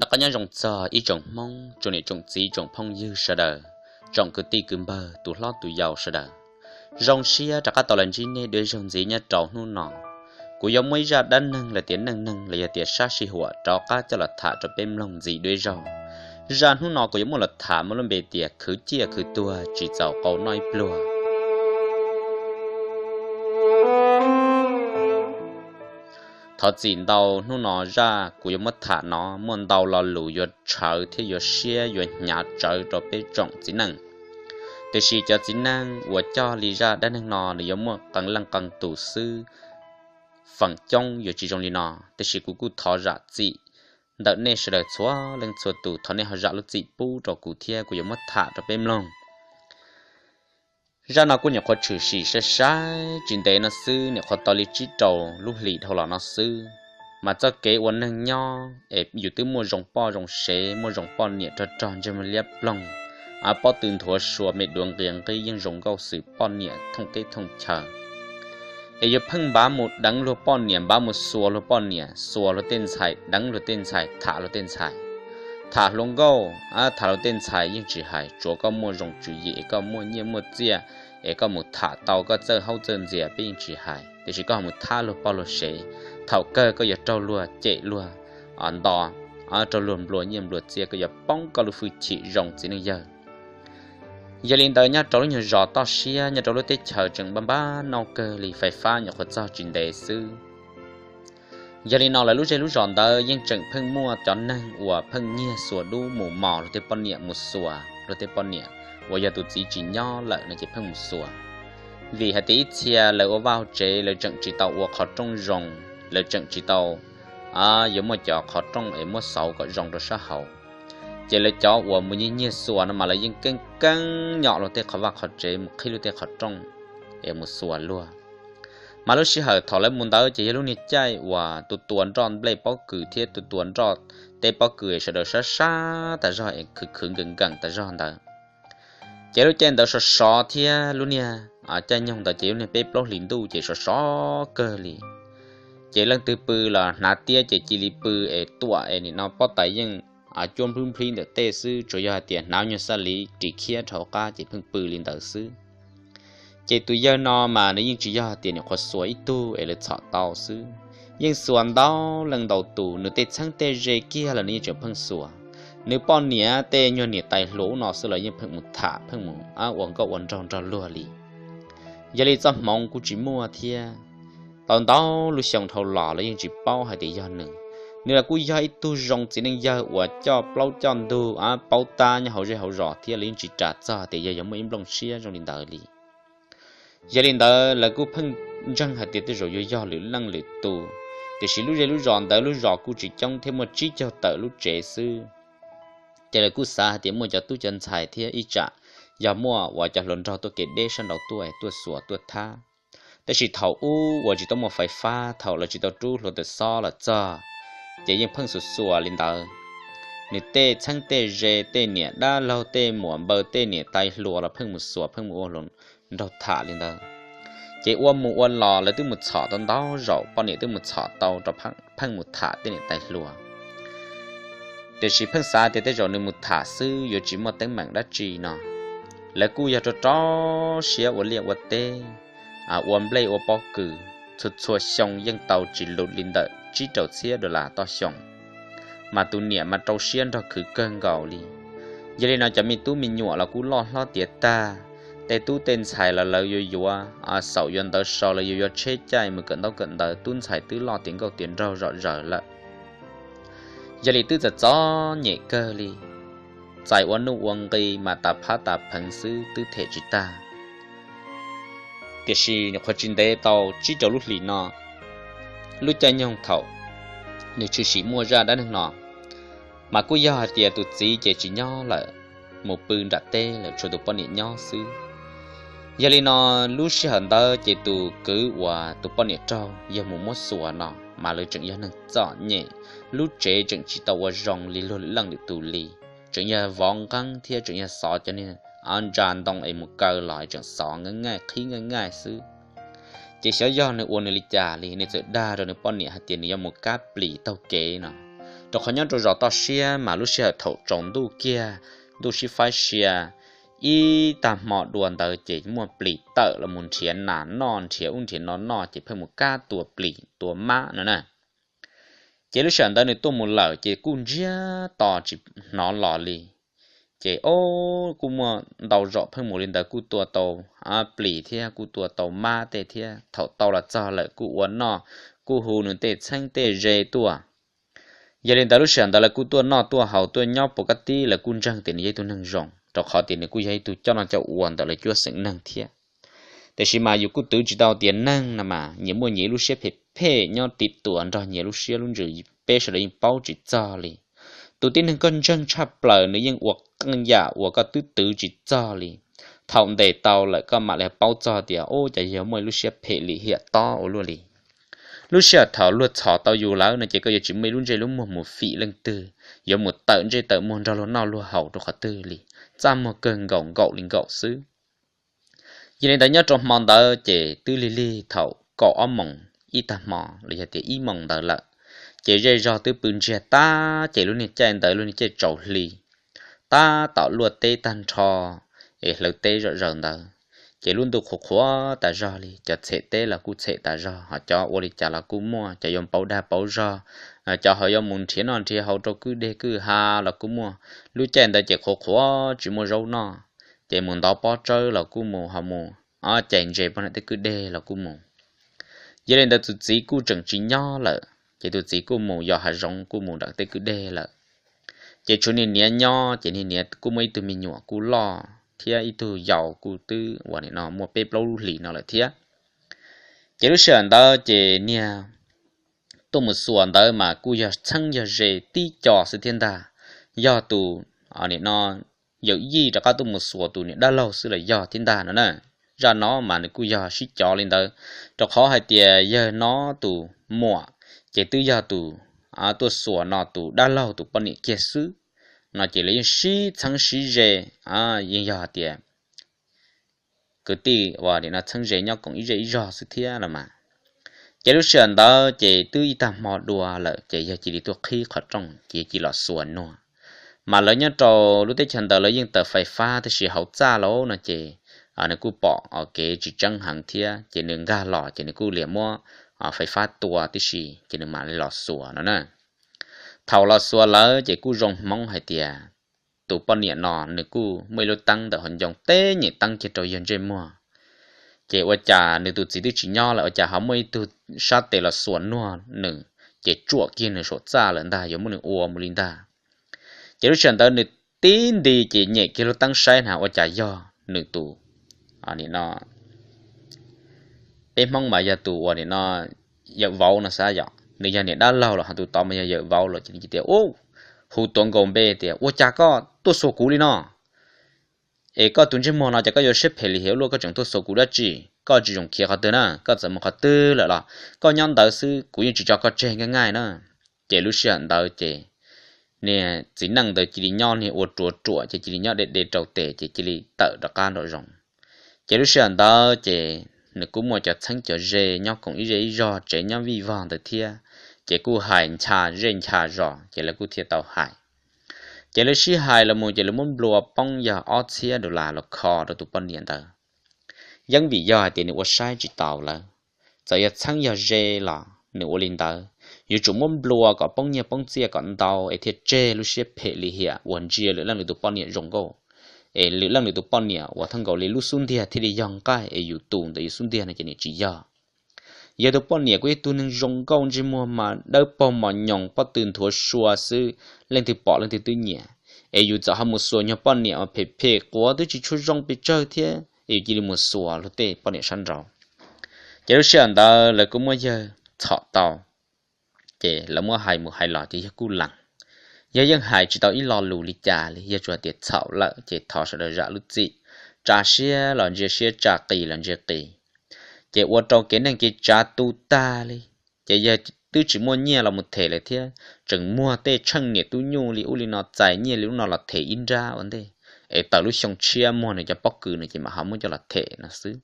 Rov qab nyob zoo txog ib tsoom Hmoob, tsoom niam tsoom txiv, tsoom phooj ywg sawv daws, tsoom kwv tij kwv npawg, tus hlob tus yau sawv daws. Zoo siab rov qab tau los ntsib nej dua zaug ntxiv nyob rau hnub no. Kuv yuav muaj ib zaj dab neeg los tias neej neeg los yog tias sab sij huam rov qab coj los tham rau peb mloog ntxiv dua zaug. Zaj hnub no kuv yuav muaj los tham muaj lub npe tias khwv ciaj khwv tuag tsis txaus qau noj ib pluag. Thov txim ntau, hnub no zaj kuv yuav muab tham no muaj ntau lo lus yuav tshawv thiab yuav siab yuav hnyav tsawv rau peb tsoom txiv neej. Tiam sis cov txiv neej uas coj li zaj dab neeg no nws yuav muaj qee leej qee tus xwb, feem coob yuav tsis zoo li no. Tiam sis kuv kuj thov zam txim ntawm nej sawv daws txhua leej txhua tus, thov nej ho zam lub txim pub rau kuv thiab kuv yuav muab tham rau peb mloog. Zaj no kuj nyuam qhuav tshwm sim sai sai tsis ntev no xwb, nyuam qhuav tau li tsib rau lub hlis dhau los no xwb. Mas txoj kev ua neeg nyob es yus twb muaj zoo poj zoo sev, muaj zoo poj niam rog rog ntsej muag liab ploog, pob tw nthuav sua me duav nqias nqib yeej zoo nkauj xwm poj niam thooj teb thooj chaw. Es yus pheej npav mus deev luag poj niam, npav mus xuas luag poj niam, xuas luag tej ntxhais, deev luag tej ntxhais, tham luag tej ntxhais, tham hluas nkauj, tham luag tej ntxhais yeej tsis hais, tsuav koj muaj zoo tswv yim es koj muaj nyiaj muaj txiaj, es koj mus tham tau koj txawj haub txawj ntxias peb yeej tsis hais, tiam sis koj ho mus thab luag poj luag sev, thaum kawg koj yuav raug luag cem luag nto, raug luag nplua nyiaj nplua txiaj, koj yuav poob koj lub hwj chim zoo txiv neej yawg. Yog li ntawd nyob rau lub nyuag zos toj siab nyob rau lub teb chaws tseem npab npab nauj kawg li, fais fab nyuam qhuav txog tsis ntev xwb. Yog li no lawv lub zej lub zos ntawd yeej tseem pheej muaj cov neeg uas pheej nyiag xuas dub mus mos luag tej poj niam, mus xuas luag tej poj niam uas yog tus txiv tsis nyob lawm no ces pheej mus xuas. Vim hais tias ib txhia lawv ua vaj ua tsev lawv tseem tsis tau ua qhov rooj zoo, lawv tseem tsis tau yuav muaj cov qhov rooj es muab xauv kom zoo rau sab hauv. Ces lawv cov uas mus nyiag nyiag xuas no mas lawv yeej keeb keeb nyom luag tej qhov vaj qhov tsev mus qhib luag tej qhov rooj es mus xuas luag. Mas lub sij hawm thaum lawv mus ntawd ces yog lub niag caij uas tus tua nroj nplej pob kws thiab tus tua nroj teb pob kws sawv daws sab sab tas zog es khwv khwv nkees nkees tas zog ntawd. Ces lub caij ntawd sov sov thiab lub niag caij nyoog ntawd ces lub niag peb plaub hlis ntuj ces sov sov kawg li. Ces leej twg pw los hnav tiab ces cia li pw es tuam es nim no pob tais yeej cuab nplhub nplhib ntawm tej xwb, tsuas yog hais tias hnav nyuag xaj liv ris khiab rau hauv qab ces pheej pw li ntawd xwb. Ces tus yawg no mas nws yeej tsis yog hais tias nyuam qhuav xuas ib tug es lawv txhom tau xwb, yeej xuas ntau leej ntau tus, nws tej txheeb tej ze kiag los nws yeej tseem pheej xuas. Nws poj niam tej nyuag niam tais hluas ub no xwb los yeej pheej mus tham pheej mus ua nkauj ua nraug nrog luag li. Yog li txoj hmoov kuj tsis muaj thiab. Tau ntau lub xyoo dhau los lawv yeej tsis paub hais tias yog nws. Nws los kuj yog ib tug zoo txiv neej yawg uas coj plaub coj ntug paub tab nyob hauv zej hauv zos thiab lawv yeej tsis ras txog tias yawg yuav muaj ib nplooj siab zoo li ntawd li. Yog li ntawd lawv kuj pheej ntseeg hais tias tej zaum yuav yog lwm leej lwm tus, tiam sis lub zej lub zos ntawd lub zos kuj tsis coob thiab muaj tsib caug tawm lub tsev xwb. Ces lawv kuj xav hais tias muaj cov tub cov ntxhais thiab ib tsam yog muaj uas cov hluas nraug tuaj kev deb sab nraud tuaj es tuaj xuas tuaj thab. Tab sis thaum ub uas tsis tau muaj fais fab, thaum lawv tsis tau rub hluav taws xob los txog, ces yeej pheej xuas xuas li ntawd. Nws tej txheeb tej ze, tej niam dab laug, tej muam npaws, tej niam tais hluas los pheej mus xuas pheej mus ua hluas nraug tham li ntawd. Ces ua mus ua los lawv twb mus txhom tau ntau zaus, poj niam twb mus txhom tau rau pheej mus tham tej niam tais hluas. Tiam sis pheej xav tias tej zaum nws mus tham xwb yuav tsis muaj teeb meem dab tsi no. Lawv kuj yog rau rau siab ua liaj ua teb, ua nplej ua pob kws, txhua txhua xyoo yeej tau tsis lus li ntawm tsib rau txhiab dollar toj xyoo. Mas tus niam mas rau siab nrog khwv kawg nkaus li. Yog li no cov me tub me nyuam los kuj loj hlob tiav tag, tej tub tej ntxhais los lawv yuav yuav xaum yuav ntawv sau, lawv yuav yuav tsheb caij mus kawm ntaub kawm ntawv, tub ntxhais twb loj tiav nkauj tiav nraug zom zaws lawm. Yog li twb txom txom nyem kawg li, txais ua nuj ua nqi mas tas phab tas pheev xwb twb them tsis tag. Tiam sis nyuam qhuav tsis ntev tau tsib rau lub hlis no, lub caij nyoog thaum nws tshwm sim muaj zaj dab neeg no, mas kuj yog hais tias tus txiv ces tsis nyob lawm, mus pw nram teb lawm tshuav tus poj niam nyob xwb. Yog li no, lub sij hawm ntawd ces tus kwv uas tus poj niam raug yawg mus muab xuas no mas lawv tseem yog neeg txom nyem, lub tsev tseem tsis tau ua zoo li luag lwm leej lwm tus li, tseem yog vov nqeeb thiab tseem yog xov cov niag ntsa ntoo es mus kaw los tseem xov nqaij nqaij qhib nqaij nqaij xwb. Ces xyov yog nws ua nws li cas li, nws txawm dag rau nws poj niam hais tias nws yuav mus kab plis taug kev no. Rau qhov nyob rau zos toj siab mas lub sij hawm thaum tsaus ntuj kiag, ntuj sib faib sia, ib tag hmo dua ntawd ces muaj plis tawm los mus nrhiav nas noj, nrhiav ub nrhiav no noj, ces pheej mus kab tua plis tua mab no na. Ces lub sij hawm ntawd nws tuaj mus lawm ces kuj ntsiag to tsis hnov los li. Ces o, kuj muaj ntau zaus pheej mus li ntawd kuj tua tau plis thiab kuj tua tau mab tej thiab, thaum tau los txog lawm kuj ua noj, kuj hu nws tej txheeb tej ze tuaj. Yog li ntawd lub sij hawm ntawd lawv kuj tuaj noj tuaj haus tuaj nyob puas kab tib, lawv kuj ntseeg tias nws yog ib tug neeg zoo, rau qhov tias nws kuj yog ib tug coj noj coj ua ntawm lawv cuab xeem neeg thiab. Tiam sis mas yus kuj twv tsis tau tias neeg no mas nyias muaj nyias ib lub siab phem phem nyob tiv tuam nrog nyias lub siab lub ntsws, peb sawv daws yeej paub tsis txog li. Tus tib neeg koj ntseeg tshaj plaws nws yeej ua qee yam uas koj twb twv tsis txog li. Thaum ntes tau lawm koj mam li paub txog tias ub, cas yog muaj ib lub siab phem lim hiam tob ua luaj li. Lub sij hawm thaum luag txhom tau yus lawm no ces koj yuav tsis muaj ib lub ntsej lub muag mus fim leej twg, yuav mus tawm ntsej tawm muag nrog luag noj luag haus rau qhov twg li, txaj muag kawg nkaus nkaum li nkaum xwb. Yog li ntawd nyob rau hmo ntawd ces twb lig lig thaum kaum ob moos ib tag hmo los yog tias ib moos ntawd lawm, ces zej zog twb pw ntsiag tag ces lub niag caij ntawd lub niag caij tsaus hli, tab tom luaj teb tag nrho es hlawv teb zom zaws ntawd, ces lub ntuj qhuav qhuav tas zog li, cov txhem teb los kuj txhem tas zog, ho cov ua li cas los kuj muaj, cov yuav pauv dag pauv zog, cov ho yuav mus nrhiav noj nrhiav haus rau kwj deg kwj ha los kuj muaj. Lub caij ntawd ces qhuav qhuav tsis muaj zaub noj, ces mus ntov pob tsawb los kuj mus, ho mus cais ntses poj niam tej kwj deg los kuj mus. Yog li ntawd tus txiv kuj tseem tsis nyob lawm ces tus txiv kuj mus yos hav zoov kuj mus nram tej kwj deg lawm. Ces tshuav niag niam nyob, ces niag niam kuj muaj ib tug me nyuam kuj loj thiab ib tug yau kuj twb uas nim no muaj peb plaub lub hlis no lawm thiab. Ces lub sij hawm ntawd ces niag tuaj mus xuas ntawd mas kuj yog txheeb yog ze tib co xwb thiab ntag. Yog tus nim no yawm yij rov qab tuaj mus xuas tus niam dab laug xwb los yog thiab ntag no na. Zaj no mas nws kuj yog sib cov li ntawd, rau qhov hais tias yawg no tus muam ces twb yog tus tuaj xuas no tus dab laug tus poj niam kiag xwb. No ces lawv yeej sib txheeb sib ze, yeej yog hais tias kwv tij uas nim no txheeb ze nyob koom ib zej ib zog xwb thiab los mas. Ces lub sij hawm ntawd ces twb ib tag hmo dua lawm ces yawg cia li tuaj qhib qhov rooj ces yawg cia li los xuas nua. Mas lawv nyob rau lub teb chaws ntawd lawv yeej tawm fais fab, tab sis hauv txaj lawm no ces nws kuj pom kev tsis tseeb heev thiab, ces nws nkag los ces nws kuj liam muab fais fab tua tib si ces nws mam li los xuas no na. Thaum los xuas lawm ces kuj zoo hmoov hais tias tus poj niam no nws kuj muaj ib lub teeb ntawm hauv ncoo teb nyem teeb kiag rau yawg ntsej muag. Ces ua cas nws tus txiv twb tsis nyob lawm ua cas ho muaj ib tug sab tes los xuas nua nws, ces tsuam kiag nws saum txaj lawm ntag, yuav muab nws ua mus li ntag. Ces lub sij hawm ntawd nws tib nti ces nyem kiag lub teeb saib na ua cas yog nws tus, nim no peb Hmoob mas yog tus uas nim no yawm vauv no xav yom, nws yog niam dab laug los ho tus tod mas yog yawm vauv los ces nws tias, ub, hu tuav nkaus npe tias, ua cas koj tuaj xuas kuv li no? Es koj tus ntsej muag no ces koj yuav siab phem lim hiam ua luaj, koj tseem tuaj xuas kuv dab tsi? Koj tsis zoo khiav qhov twg na, koj txawm mus qhov twg lawm los koj nyob ntawd xwb, kuv yeej tsis tso koj tseg nkaj nkaij na. Ces lub sij hawm ntawd ces niag txiv neej ntawd cia li nyob niag ua ruam ruam ces cia li nyob de de rau tes ces cia li tawm rov qab nraum zoov. Ces lub sij hawm ntawd ces nws kuj muaj cov txheeb cov ze nyob koom ib zej ib zog, tsev nyob vij vog ntawd thiab, ces kuj hais ncha zej ncha zos ces lawv kuj thiaj tau hais. Ces lawv sib hais los mus ces lawv muab nplua poob yog ob txhiab dollar los kho rau tus poj niam ntawd. Yeeb vim yog hais tias nws ua saib tsis taus lawv, txawm yog txheeb yog ze los nws ua li ntawd, yuav tsum muab nplua kom poob nyiaj poob txiaj kom ntau es thiaj tseg lub siab phem lim hiam uas ntsia lwm leej lwm tus poj niam zoo nkauj, es lwm leej lwm tus poj niam uas thaj nkaus li lub xub ntiag thiaj li yog nqaij es yus tus ntawm yus xub ntiag no ces nws tsis yog. Yog tus poj niam kuj yog tug neeg zoo nkauj ntsej muag mas dawb paug mos nyoos pob tw nthuav sua xwb, leej twg pom leej twg twb nyiam. Es yus txawm ho mus xuas nyuag poj niam uas phem phem quav twb tsis tshua zoo pes tsawg thiab es yus cia li mus xuas luag tej poj niam sab nraud. Ces lub sij hawm ntawd lawv kuj muab yawg txhom tau, ces lawv muab hais mus hais los ces yawg kuj lees. Yawg yeej hais tsis tau ib lo lus li cas li, yawg tsuas tias txhaum lawm ces thov sawv daws zam lub txim, tsa siab los ntsia siab, tsa qis los ntsia qis. Ces ua rau kev neej kev tsav tu tag li. Ces yawg twb tsis muaj nyiaj los mus them lawm thiab, tseem muag tej tsheej niam tub nyuj li ub li no, txais nyiaj li ub no los them ib nrab ua ntej, es tawm lub xyoo tshiab muag nws cov pob kws no ces mam ho muab coj los them no xwb.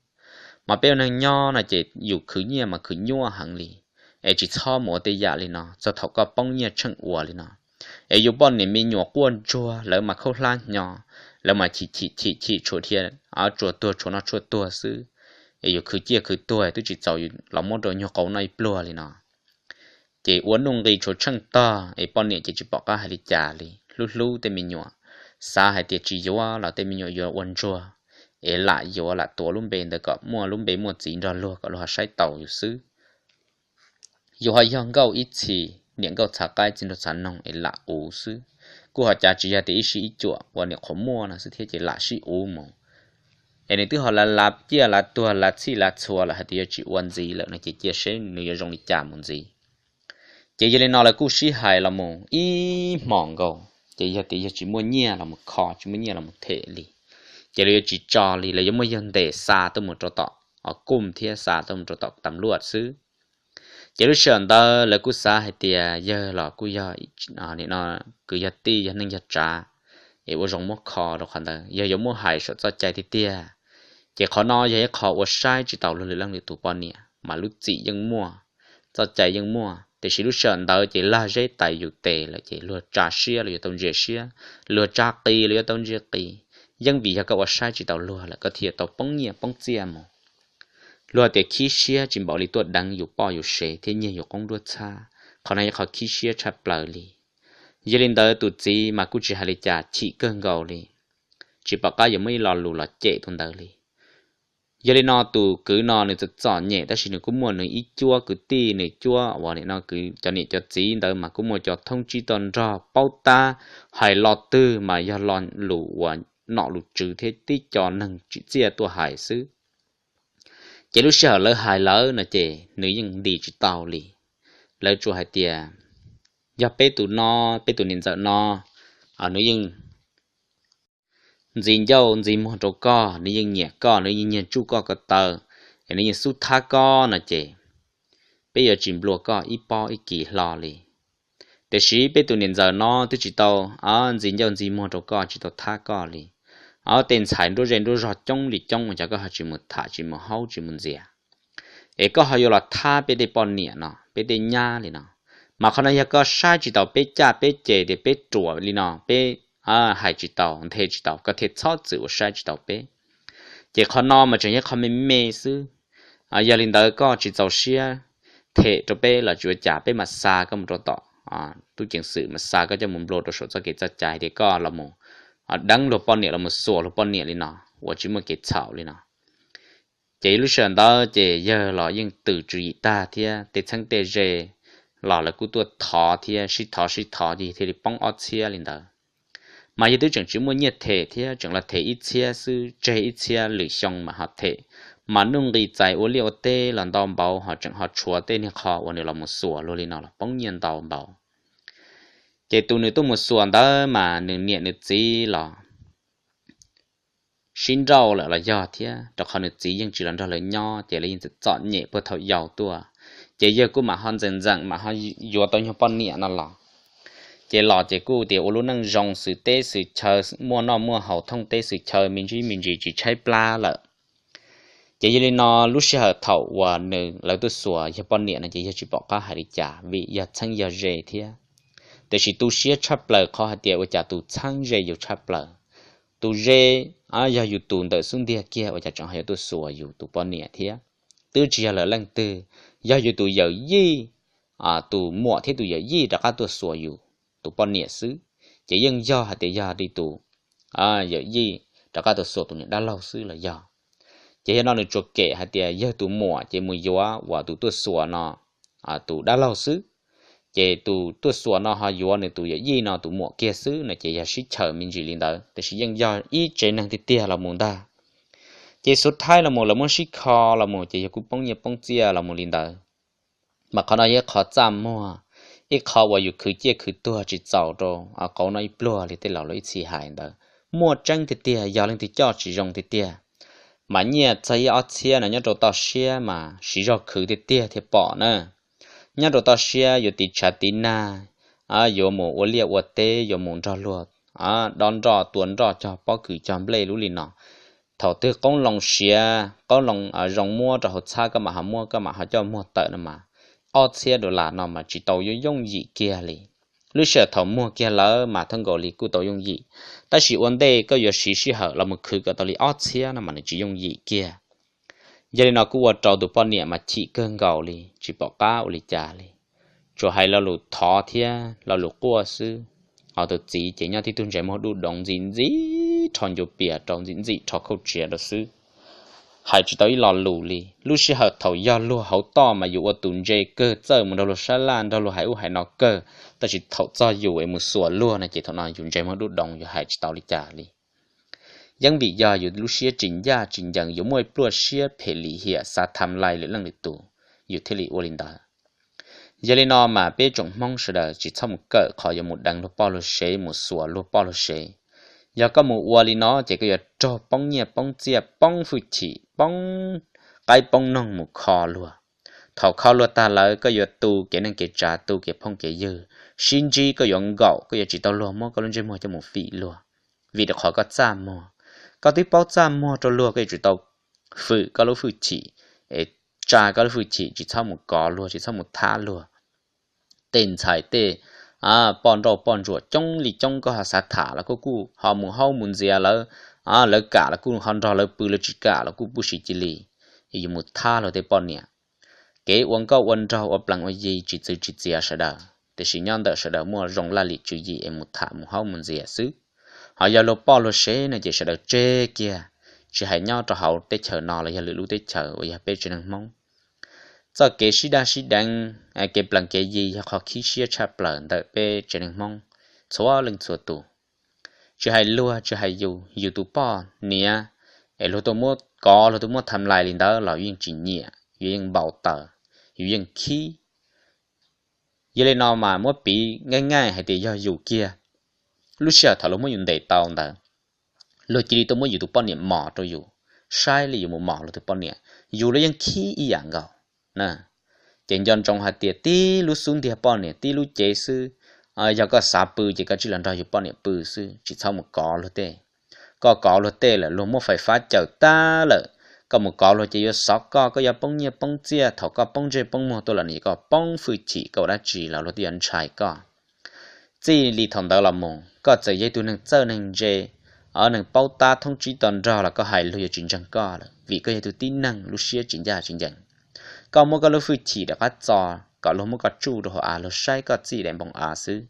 Mas peb ua neeg nyob no ces yus khwv nyiaj mas khwv nyuaj heev li, es tsis txhob mus ua tej yam li no, txog thaum koj poob nyiaj tsheej ua li no, Es yus poj niam me nyuam quaj ntsuag, lawv mas khaub hlab hnyo, lawv mas chim chim chim chim tshuav dhia, tsuas tuag tshuav noj tshuaj tuag xwb. Es yus khwv ciaj khwv tuag twb tsis txaus los muab rau nyuag qau noj ib pluag li no. Ces ua nuj nqi tshuav tsheej tog, es poj niam ces tsis pom qab hais li cas li, hlub hlub tej me nyuam, xav hais tias tsis yuav los tej me nyuam yuav ua ntsuag, es lam yuav lam tuav lub npe ntawd kom muaj lub npe muaj txiv nrog luag kom luag ho saib taus yus xwb. Yus ho yog nkauj ib txhis, niam nkauj txhav qaib txiv nraug txhav noog es lam uv xwb. Kuj ho cav tsis yog tias ib sib ib cuam ua niam qhuav muaj no xwb thiab ces lam sib uv mus. Es nws twb ho lav lav ciaj lav tuag lav txhij lav txhua lawm hais tias yuav tsis ua ntxiv lawm no ces cia seb nws yuav zoo li cas mus ntxiv. Ces yog li no lawv kuj sib hais los mus ib hmos nkaus, ces yog tias yog tsis muaj nyiaj los mus kho, tsis muaj nyiaj los mus them li, ces lawv yuav tsis tso li, lawv yuav muab yawg ntes xa tuaj mus rau tom kuj thiab xa tuaj mus rau tom tam luaj xwb. Ces lub sij hawm ntawd lawv kuj xav hais tias yawg los kuj yog kwv yog tij yog neej yog tsav, es ua zoo muab kho rau qhov ntawd yog yuav muab hais saum txoj cai tiag tiag. Ces qhov no yog ib qho ua saib tsis taus luag lwm leej lwm tus poj niam mas lub txim yeej muaj, txoj cai yeej muaj, tiam sis lub sij hawm ntawd ces lag zeb tais yus tes lawm ces luag tsa siab los yuav tau ntsia siab, luag tsa qis los yuav tau ntsia qis. Yeej vim yog koj ua saib tsis taus luag lawm koj thiaj tau poob nyiaj poob txiaj mus. Luag tias khib siab tsis npaum li tuaj deev yus poj yus sev thiab nyiag yus qoob nruab txhab, qhov no yog qhov khib siab tshaj plaws li. Yog li ntawd tus txiv mas kuj tsis hais li cas, chim kawg nkaus li, tsis pom qab yuav muaj ib lo lus los cem tus ntawd li. Yog li no tus kwv no nws txom txom nyem tab sis nws kuj muaj nws ib cuab kwv tij, nws cuab uas nim no cov niam cov txiv ntawd mas kuj muaj cov thoob tsib toj nrog paub tab, hais lo twg mas yog lo lus uas nom lus tswv thiab tib co neeg tsim txiaj tuaj hais xwb. Ces lub sij hawm lawv hais lawm no ces nws yeej nti tsis tau li. Lawv tsuas hais tias yog peb tus no, peb tus niam ntxawm no, nws yeej ntxi ncauj ntxi muag rau koj, nws yeej nyiam koj, nws yeej nyiag tsuj koj ko taw, es nws yeej xub thab koj no ces peb yuav tsis nplua koj ib pob ib kis hlo li. Tiam sis peb tus niam ntxawm no twb tsis tau ntxi ncauj ntxi muag rau koj, tsis tau thab koj li. Ob tej ntxhais nruab zej nruab zog coob li coob ua cas koj ho tsis mus tham, tsis mus haub, tsis mus ntxias, es koj ho yuav los thab peb tej poj niam no, peb tej nyab li no. Mas qhov no yog koj saib tsis taus peb caj peb ces tias peb ruam li no, peb hais tsis taus, nthe tsis taus, koj thiaj txhob txwm ua saib tsis taus peb. Ces qhov no mas tseem yog qhov me me xwb. Yog li ntawd koj tsis txaus siab them rau peb los tsis ua cas, peb mam xa koj mus rau tom tub ceev xwm, mam xa koj coj mus nplua rau saum txoj kev txoj cai tias koj los mus deev luag poj niam, los mus xuas luag poj niam li no, uas tsis muaj kev txhaum li no. Ces lub sij hawm ntawd ces yawg los yeej tws tswv yim tag thiab tej txheeb tej ze los lawv kuj tuaj thov thiab sib thov sib thov ces thiaj li poob ob txhiab li ntawd. Mas yawg twb tseem tsis muaj nyiaj them thiab, tseem los them ib txhiab xwb, tseg ib txhiab lwm xyoo mam ho them. Mas nuj nqis txais ua liaj ua teb los ntau npaum ho tseem ho tshuav tej niag qho uas nws los mus xuas luag li no los poob nyiaj ntau npaum. Ces tus nws tuaj mus xuas ntawd mas nws niam nws txiv los sib nrauj lawm los yog thiab, rau qhov nws txiv yeej tsis los nrog lawv nyob ces lawv yeej txom txom nyem puag thaum yau tuaj. Ces yawg kuj mam ho ntxeem ntxeem mam ho yuav tau nyuag poj niam no los. Ces los ces kuj tias ua lub neej zoo xws teb xws chaw, muaj noj muaj haus thooj teb xws chaw me ntsis me ntsis tsis tshaib plab lawm. Ces yog li no lub sij hawm thaum uas nws lawv tuaj xuas yawg poj niam no ces yawg tsis pom qab hais li cas vim yog txheeb yog ze thiab. Tiam sis tu siab tshaj plaws qhov hais tias ua cas tus txheeb ze yus tshaj plaws. Tus ze yog yus tus ntawm xub ntiag kiag ua cas tseem ho yuav tuaj xuas yus tus poj niam thiab. Twb tsis yog lwm leej twg, yog yus tus yawm yij, tus muam thiab tus yawm yij rov qab tuaj xuas yus tus poj niam xwb. Ces yeej yog hais tias yog li tus yawm yij rov qab tuaj xuas tus niam dab laug xwb los yog. Ces yog no nws tsuas kem hais tias yawg tus muam ces mus yuav uas tus tuaj xuas no tus dab laug xwb. Ces tus tuaj xuas no ho yuav nws tus yawm yij no tus muam kiag xwb no ces yog sib chaws me ntsis li ntawd, tiam sis yeej yog ib tsev neeg tiag tiag los mus ntag. Ces xuv thaib los mus lawv muab sib kho los mus ces yog kuj poob nyiaj poob txiaj los mus li ntawd. Mas qhov no yog ib qho txaj muag, ib qho uas yus khwv ciaj khwv tuag tsis txaus rau qauv no ib pluag li tej laus lawv ib txhis hais ntawd. Muaj tseeb tiag tiag, yog leej twg coj tsis zoo tiag tiag. Mas nyiaj txog ib ob txhiab no nyob rau toj siab mas siv zog khwv tiag tiag thiaj pom na. Nyob rau toj siab yuav tiv tshav tiv nag, yuav mus ua liaj ua teb, yuav mus nrog luag dob nroj tua nroj cog pob kws cog nplej lub li no. Thaum twg qoob loo siav, qoob loo zoo muab rau hauv txhab koj mam ho muab, koj mam ho coj muag tawm no mas ob txhiab dollar no mas tsis tau yooj yooj yim kiag li. Lub sij hawm thaum muag kiag lawm mas thoob nkaus li kuj tau yooj yim, tab sis ua ntej koj yuav siv sij hawm los mus khwv kom tau li ob txhiab no mas nws tsis yooj yim kiag. Yog li no kuj ua rau tus poj niam mas chim kawg nkaus li, tsis pom qab ua li cas li, tsuas hais lo lus thov thiab lo lus quaj xwb. Ho tus txiv ces nyob tib tug ntsej muag dub doov ntxim ntxim rho ncuav pias rau, ntxim ntxim rho khauj tsiav rau xwb, hais tsis tau ib lo lus li. Lub sij hawm thaum yog luag hauv toj mas yus ua tus ntse kawg, txawj mus nrog luag sab laj, nrog luag hais ub hais no kawg, tab sis thaum txog yus es mus xuas luag no ces thaum no yus ntsej muag dub doov, yus hais tsis tau li cas li. Yeej vim yog yus lub siab tsis ncaj tsis ncees, yus muaj pluaj siab phem lim hiam xav tham lais lwm leej lwm tus, yus thiaj li ua li ntawd. Yog li no mas peb tsoom Hmoob sawv daws tsis txhob mus kawm qhov yuav mus deev luag poj luag sev, mus xuas luag poj luag sev. Yog koj mus ua li no ces koj yuav raug poob nyiaj poob txiaj, poob hwj chim, poob qaib poob noog mus kho luag. Thaum kho luag tag lawm koj yuav tu kev neej kev tsav, tu kev phooj kev ywg, sib ntsib koj yuav nkaum, koj yuav tsis tau luag muab koj lub ntsej muag coj mus fim luag. Vim rau qhov koj txaj muag, koj twb paub txaj muag rau luag, koj yuav tsum tau fwm koj lub hwj chim, es tsa koj lub hwj chim, tsis txhob mus kov luag, tsis txhob mus thab luag. Tej ntxhais tej poj nrauj poj ntsuam coob li coob, koj ho xav tham los koj kuj ho mus haub mus ntxias lawv, lawv kam los kuj ho nrog lawv pw, lawv tsis kam los kuj pub siv cia li. Yus mus thab luag tej poj niam. Kev ua nkauj ua nraug ua plees ua yi tsis txwv tsis txiav sawv daws, tiam sis nyob ntawm sawv daws muaj zoo laj lim tswv yim es mus tham mus haub mus ntxias xwb. Ho yog luag poj luag sev no ces sawv daws tseg kiag, tsis hais nyob rau hauv teb chaws no los yog lwm lub teb chaws uas yog peb tsev neeg Hmoob. Txoj kev sib daj sib deev, kev plees kev yi yog qhov khib siab tshaj plaws ntawm peb tsev neeg Hmoob txhua leej txhua tus. Tsis hais luag tsis hais yus, yus tus poj niam, es luag tuaj muab kov, luag tuaj muab tham lais li ntawd los yus yeej tsis nyiam, yus yeej npau taws, yus yeej khib. Yog li no mas muab piv nqaij nqaij hais tias yog yus kiag, lub sij hawm thaum luag muab yus ntes tau ntawd, luag cia li tuaj muab yus tus poj niam mos rau yus, saib li yus mus mos luag tus poj niam, yus los yeej khib ib yam nkaus. Ces nco ntsoov hais tias tib lub xub ntiag poj niam tib lub cev xwb, yog koj xav pw ces koj tsis los nrog yus poj niam pw xwb, tsis txhob mus kov luag tej. Koj kov luag tej lawm luag muab fais fab cawm tag lawm, koj mus kov luag ces yuav xov koj, koj yuav poob nyiaj poob txiaj, thaum koj poob ntsej poob muag tuaj los nws koj poob hwj chim, koj ua dab tsi los luag twb yuav ntshai koj. Txij li thaum ntawd los mus koj txawm yog ib tug neeg txawj neeg ntse, neeg paub tab thoob tsib to nrog los koj hais luag yuav tsis ntseeg koj lawm, vim koj yog tus tib neeg lub siab tsis ncaj tsis ncees. Koj muab koj lub hwj chim rov qab txo kom luag muab koj tsuj rau hauv av, luag saib koj txij daim npoo av xwb,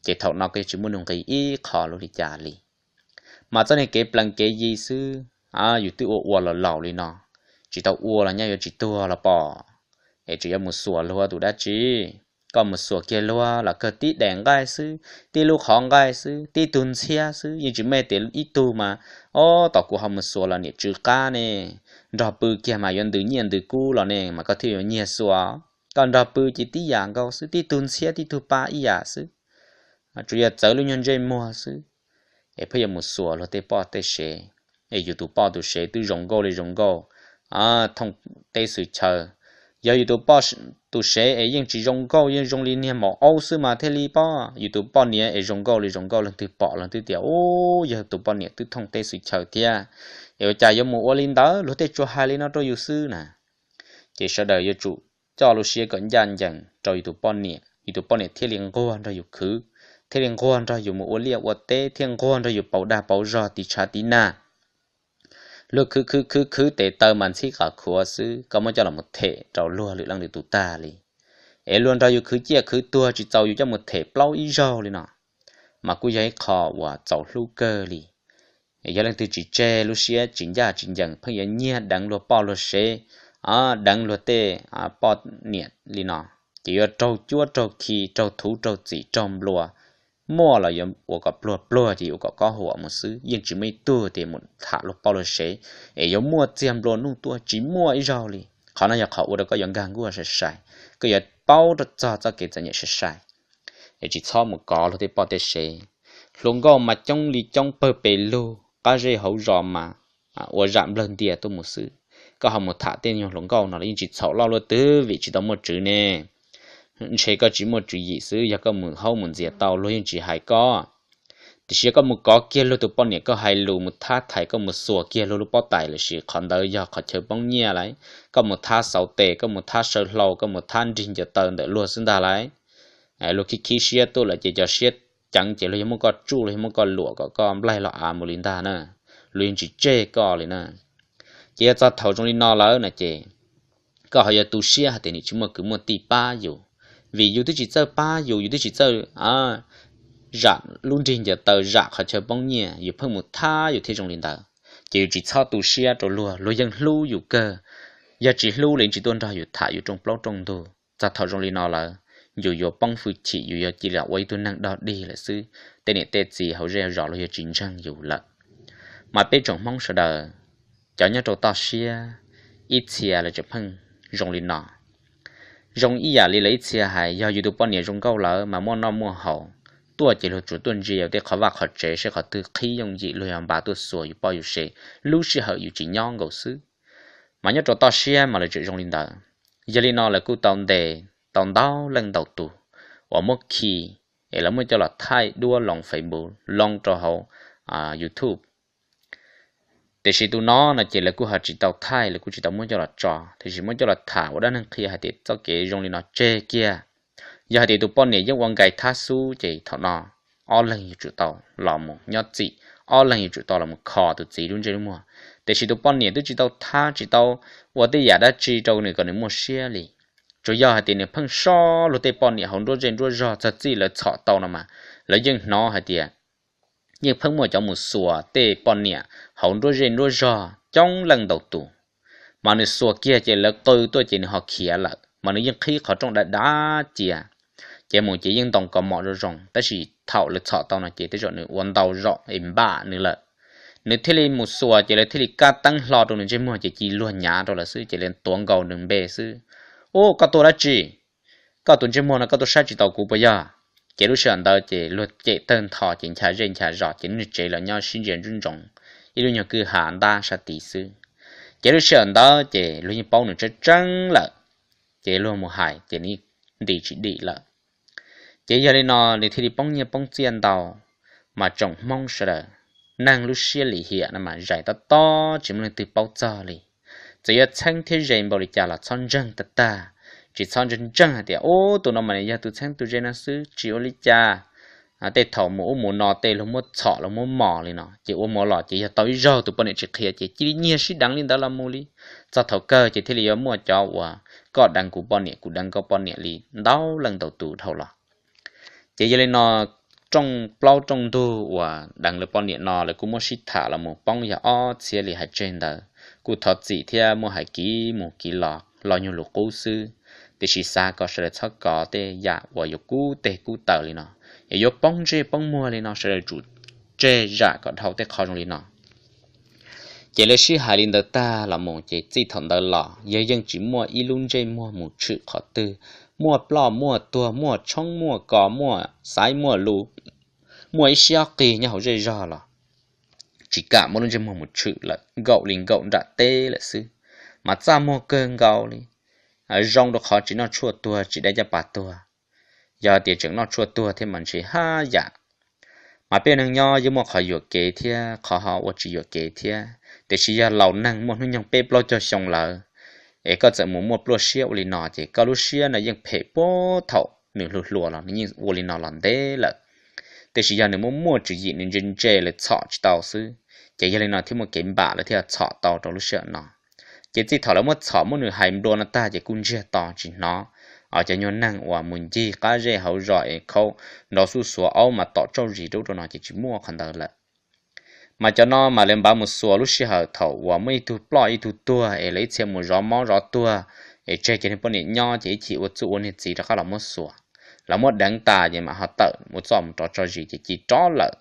ces thaum no koj yuav tsis muaj nuj nqis ib qho lub li cas li. Mas txoj niag kev plees kev yi xwb, yus twb ua ua los laus li no, tsis tau ua los nyaj yuav tsis tuag los pom, es tseem yuav mus xuas luag tus dab tsi. Koj mus xuas kiag luag los kawg tib daim nqaij xwb, tib lub qhov nqaij xwb, tib tug ntxhiab xwb, yeej tsis muaj tias ib tug mas, o, tom kuv ho mus xuas los niam tsw qab ne, nrog pw kiag mas yuav ntws nyiaj ntws kub los ne, mas koj thiaj yuav nyiag xuas. Koj nrog pw ces tib yam nkaus xwb, tib tug ntxhiab tib tug pa ib yam xwb, tsuas yog txawv lub nyuag ntsej muag xwb, es pheej yuav mus xuas luag tej poj tej sev. Es yus tus poj tus sev twb zoo nkauj li zoo nkauj thooj teb xwm chaw. Yog yus tus poj tus sev es yeej tsis zoo nkauj, yeej zoo li niag maum aub xwb mas thiaj li pom. Yus tus poj niam es zoo nkauj li zoo nkauj, leej twg pom leej twb tias, u, yog tus poj niam twb thooj teb xwm chaw thiab, es ua cas yuav mus ua li ntawd, luag tej tsuas hais li no rau yus xwb na. Ces sawv daws yuav tsum coj lub siab kom ncaj ncees rau yus tus poj niam, yus tus poj niam thiaj li nquag nrog yus khwv, thiaj li nquag nrog yus mus ua liaj ua teb, thiaj nquag nrog yus pauv dag pauv zog tiv tshav tiv nag. Luag khwv khwv khwv khwv tes taw mas ntxhib qas khuav xwb, koj muab coj los them rau luag lwm leej lwm tus tag li. Es luag nrog yus khwv ciaj khwv tuag tsis txaus yus coj mus them plaub ib zaug li no, mas kuj yog ib qho uas txaus hlub kawg li. Yog leej twg tsis tseg lub siab tsis ncaj tsis ncees, pheej yuav nyiag deev luag poj luag sev, deev luag tej poj niam li no, ces yuav raug cuab raug khi, raug thuv raug txim raug nplua. Muaj los yuav ua kom pluag, pluag ces yuav ua kom kob huam mus xwb, yeej tsis muaj ib tug tias mus tham luag poj luag sev es yuav muaj txiag nplua nuj tuaj, tsis muaj ib zaug li. Qhov no yog qhov ua rau koj yuav nkag nkuaj sai sai, koj yuav paub txog txoj kev txom nyem sai sai. Es tsis txhob mus kov luag tej poj tej sev. Hluas nkauj mas coob li coob pawg pes lug, qab zej hauv zos mas ua zam nplawg ntia tuaj mus xwb. Koj ho mus tham tej nyuag hluas nkauj no los yeej tsis txhaum loj luaj twg vim tsis tau muaj tswv ne. Ntshe koj tsis muaj tswv yim xwb, yog koj mus haub mus ntxias tau luag yeej tsis hais koj. Tiam sis yog koj mus kov kiag luag tus poj niam, koj hais lus mus thab thaiv, koj mus xuas kiag luag lub pob tais lossis qhov ntawd yog qhov chaw poob nyiaj lauj, koj mus thab xauv tes, koj mus thab saw hlau, koj mus thab nrig ncaws taw ntawm luag xwb ntag lauj. luag khib khib siab tuaj lawm ces cov siab ceev ces luag yog muab koj tsuj, luag yog muab koj luam kom koj nplaig los av mus li ntag na, luag yeej tsis tseg koj li na. Ces yog txog thaum zoo li no lawm no ces koj ho yuav tu siab hais tias nim tsis muaj kwv muaj tij pab yus, vim yus twb tsis txawj pab yus, yus twb tsis txawj zam lub nrig ncaws taw, zam qhov chaw poob nyiaj, yus pheej mus thab yus thiaj zoo li ntawd. Ces yus tsis txhob tu siab rau luag, luag yeej hlub yus kawg. Yog tsis hlub los tsis tuaj nrog yus tham yus rooj plaub rooj ntug. Txog thaum zoo li no lawm, yus yuav poob fwj chim, yus yuav cia li ua ib tug neeg dog dig lawm xwb. Tej niam tej txiv hauv zej zos luag yuav tsis ntseeg yus lawm. Mas peb tsoom Hmoob sawv daws, cov nyob rau toj siab, ib txhia lawv tseem pheej zoo li no. Zoo ib yam li lawv ib txhia hais, yog yus tus poj niam zoo nkauj lawm mas muaj noj muaj haus, tuaj ces luag tsuas tuaj ntsia yus tej qhov vaj qhov tsev seb qhov twg qhib yooj yim, luag yog npaj tuaj xuas yus poj yus sev lub sij hawm yus tsis nyob nkaus xwb. Mas nyob rau toj siab mas lawv tseem zoo li ntawd. Yog li no lawv kuj tau ntes tau ntau leej ntau tus uas muab khi es lawv muab coj los thaij duab loo Facebook, loo rau hauv YouTube. Tiam sis tus no no ces lawv kuj ho tsis tau thaij, lawv kuj tsis tau muab coj los tso, tiam sis muab coj los tham ua dab neeg qhia hais tias txoj kev zoo li no tseg kiag. Yog hais tias tus poj niam yeej ua nkais thab xub ces thaum no ob leeg yuav tsum tau los mus nyob txim, ob leeg yuav tsum tau los mus kho tus txiv lub ntsej lub muag. Tiam sis tus poj niam twb tsis tau thab, tsis tau ua tej yam dab tsi rau nws kom nws muaj siab li. Tsuas yog hais tias nws pheej soj luag tej poj niam hauv nruab zej nruab zog, txog txij lawv txhom tau no mas lawv yeej hnov hais tias yeej pheej muaj cov mus xuas tej poj niam hauv nruab zej nruab zog coob leej ntau tus. Mas nws xuas kiag ces lawv qw tuaj ces nws ho khiav lawm, mas nws yeej qhib qhov rooj dav dav cia, ces mus ces yeej ntoo kaus mom zoo zoo, tab sis thaum lawv txhom tau no ces tej zaum nws ua ntau zaum es npam nws lawm. Nws thiaj li mus xuas ces lawv thiaj li kab teeb hlo rau nws ntsej muag ces cia luag nyav rau lawv xwb, ces lawv tuav nkaus nws npe xwb. Ub, koj tuaj dab tsi? Koj tus ntsej muag no koj tuaj saib tsis taus kuv puas yog? Ces lub sij hawm ntawd ces luag cem tawg ntho ces ncha zej ncha zos ces lub niag tsev los nyob sib ntsia ntsoov ntsoov ib lub nyuag kwj ha ntab sab tid xwb. Ces lub sij hawm ntawd ces luag yeej paub nws tseeb tseeb lawm, ces luag mus hais ces nws nti tsis dim lawm. Ces yog li no nws thiaj li poob nyiaj poob txiaj ntau. Mas tsoom Hmoob sawv daws, neeg lub siab lim hiam no mas zais tob tob tsis muaj leej twg paub txog li. Txawm yuav txheeb thiab ze npaum li cas los txhob ntseeg tag tag, tsis txhob ntseeg ntseeg hais tias ub tus no mas nws yog tus txheeb tus ze no xwb tsis ua li cas. Tej thaum mus ub mus no tej luag muab txhom luag muab mos li no ces ua mus los ces yog tau ib zaug tus poj niam tsis qhia ces cia li nyiag sib deev li ntawd los mus li. Txog thaum kawg ces thiaj li yuav muaj cov uas koj deev kuv poj niam kuv deev koj poj niam li ntau leej ntau tus dhau los. Ces yog li no rooj plaub rooj ntug uas deev lawv poj niam no lawv kuj muab sib tham los mus poob yog ob txhiab li hais tseg ntawd. Kuj thov txim thiab muaj hais kiv mus kiv los lo nyuag lus qub xwb, tiam sis xav kom sawv daws txhob kov tej yam uas yuav kub teg kub taw li no, es yuav poob ntsej poob muag li no, sawv daws tsum tseg zam kom dhau tej qho zoo li no. Ces lawv sib hais li ntawd tag los mus ces txij thaum ntawd los yog yeej tsis muaj ib lub ntsej muag mus tshwm qhov twg. Muaj ploj muaj tuag, muaj tshoob muaj kos, muaj xaiv muaj lus, muaj ib siab qig nyob hauv zej zog los tsis kam muaj lub ntsej muag mus tshwm lawm, nkaum li nkaum nram teb lawm xwb. Mas txaj muag kawg nkaus li, zoo rau qhov tsis noj tshuaj tuag tsis dai caj pas tuag. Yog tias tseem noj tshuaj tuag thiab mas ntshe haj yam. Mas peb neeg nyob yeej muaj qhov yuam kev thiab qhov ho ua tsis yuam kev thiab, tiam sis yog laus neeg muaj hnub nyoog peb plaub caug xyoo lawm, es koj txawm mus muaj pluaj siab ua li no ces koj lub siab no yeej phem puag thaum nws hluas hluas los nws yeej ua li no los ntev lawm. Tiam sis yog nws muaj muaj tswv yim nws ntse ntse lawv txhom tsis tau xwb, ces yog li no thiaj muaj kev npam lawv thiaj txhom tau rau lub sij hawm no. Ces txij thaum lawv muab txhom muab nws hais nplua no tag ces kuj ntsiag to tsis hnov cov nyuag neeg uas mus ncig qab zej hauv zos es khaub nrov xuj xuav aub mas tom tsauj zis rau ub rau no ces tsis muaj qhov ntawd lawm. Mas cov no mas lawv npaj mus xuas lub sij hawm thaum uas muaj ib tug ploj ib tug tuag es lawv ib txhia mus zov mob zov tuag, es tseg cov niag poj niam nyob ces ib chim ua txuj ua niag txiv rov qab los muab xuas, los muab deev tas ces mam ho tawm ua txuj mus rov tso zis ces cia rov lawm.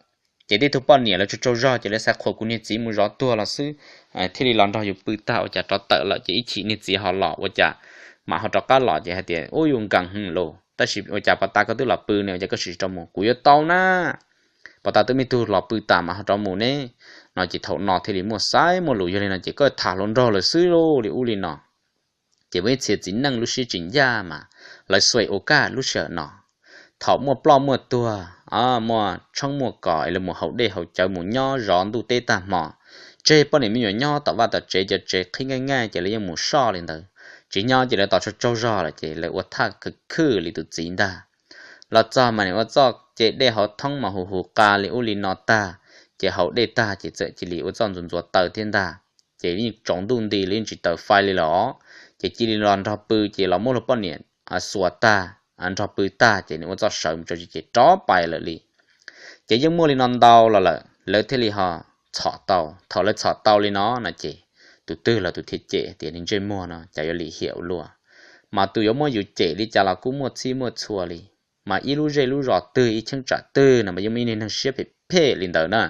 Ces tej tug poj niam lawv tsaug tsaug zog ces lawv xav qhuas kuv niag txiv mus zov tuag los xwb, thiaj li los nrog yus pw tag ua cas rov tawm lawm ces ib chim niag txiv ho los ua cas mam ho rov qab los ces hais tias ub yus nkees hwv lus, tab sis ua cas pos tas koj twb los pw ne ua cas koj tsis rov mus, kuv yuav tau na. Pos tas twb muaj ib tug los pw tas mas ho rov mus ne. No ces thaum no thiaj li muaj xaiv muaj lus, yog li no ces koj tham hluas nraug lawm xwb li ub li no. Ces muaj ib txhia txiv neej lub siab tsis ncaj mas lawv xuas ua kaj lub sij hawm no. Thaum muaj ploj muaj tuag, muaj tshoob muaj kos es lawv mus haus dej haus cawv mus nyob zov ntuj teb tag hmo, tseg poj niam me nyuam nyob tom vaj tom tsev, cov tsev qhib nqaij nqaij ces lawv yeej mus soj li ntawd. Tsis nyob ces lawv tos tsaug tsaug zog lawm ces lawv ua thaj khwm khwm li tus txiv ntag. Los txog mas nim ua txoj ces dej hauv thoob mas hu hu qa li ub li no tag, ces haus dej tag ces txawm cia li ua txoj ntxuav ntxuav taw thiab ntag. Ces yeej tsaus ntuj nti li yeej tsis taws fais li los, ces cia li los nrog pw ces los muab luag poj niam xuas tag, nrog pw tag ces nws ua txoj sawv mus tso ces rov pais lawm li. Ces yeej muaj li no ntau los lawm lawv thiaj li ho txhom tau. Thaum lawv txhom tau li no no ces tus twg los tus thiaj cem tias niag ntsej muag no cas yuav lim hiam ua luaj, mas tus yuav muab yus cem li cas los kuj muaj txhij muaj txhua li. Mas ib lub zej lub zos twg ib cheeb tsam twg no mas yeej muaj ib niag neeg siab phem phem li ntawd na.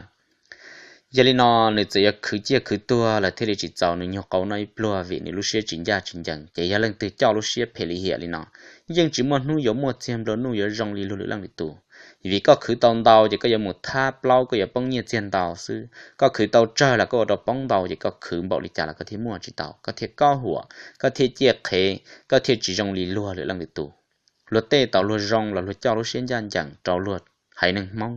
Yog li no nws txawm yuav khwv ciaj khwv tuag los thiaj li tsis txaus nws nyuag qau noj ib pluag vim nws lub siab tsis ncaj tsis ncees. Ces yog leej twg coj lub siab phem lim hiam li no, yeej tsis muaj hnub yuav muaj txiag nplua nuj yuav zoo li luag lwm leej lwm tus. Vim koj khwv tau ntau ces koj yuav mus thab plaub, koj yuav poob nyiaj txiag ntau xwb. Koj khwv tau tsawg los koj ua rau poob ntau ces koj khwv npaum li cas los koj thiaj muaj tsis tau, koj thiaj kob huam, koj thiaj ciaj qhev, koj thiaj tsis zoo li luag lwm leej lwm tus. Luag tej tau luag zoo los luag coj lub siab ncaj ncees rau luag haiv neeg Hmoob.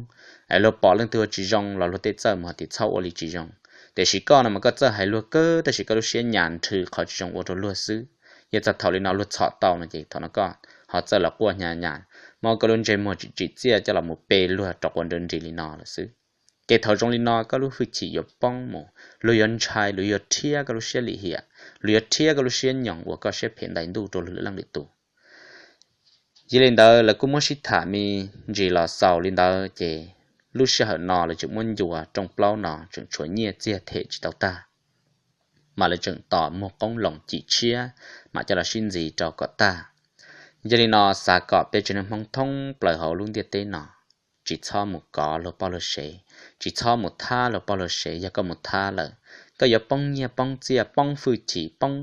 Luag pom leej twg ua tsis zoo los luag tej txawj mus hais tias txhob ua li tsis zoo. Tiam sis koj no mas koj txawj hais luag kawg tab sis koj lub siab nyas nrhw qhov tsis zoo ua rau luag xwb. Yog txog thaum li no luag txhom tau no ces thaum no koj ho txawj los quaj hnyav nyas, muab koj lub ntsej muag tsim tsim txiaj coj los mus pe luag rau quav nrawv nris li no lawm xwb. Ces thaum zoo li no koj lub hwj chim yuav poob mus, luag yuav ntshai, luag yuav rhiab koj lub siab lim hiam, luag yuav rhiab koj lub siab nyoos uas koj siab phem ntais ntuj rau luag lwm leej lwm tus. Yog li ntawd lawv kuj muab sib tham me ntsis los xaus li ntawd ces lub sij hawm no lawv tseem muab ncua rooj plaub no tseem tshuav nyiaj txiag them tsis tau tag, mas lawv tseem tos muag qoob loo cim tshiab mam coj los sib ntxiv rau kom tag. Yog li no xav kom peb tsev neeg Hmoob thoob plaws hauv lub ntiaj teb no tsis txhob mus kov luag poj luag sev, tsis txhob mus thab luag poj luag sev. Yog koj mus thab lawm, koj yuav poob nyiaj poob txiaj, poob hwj chim, poob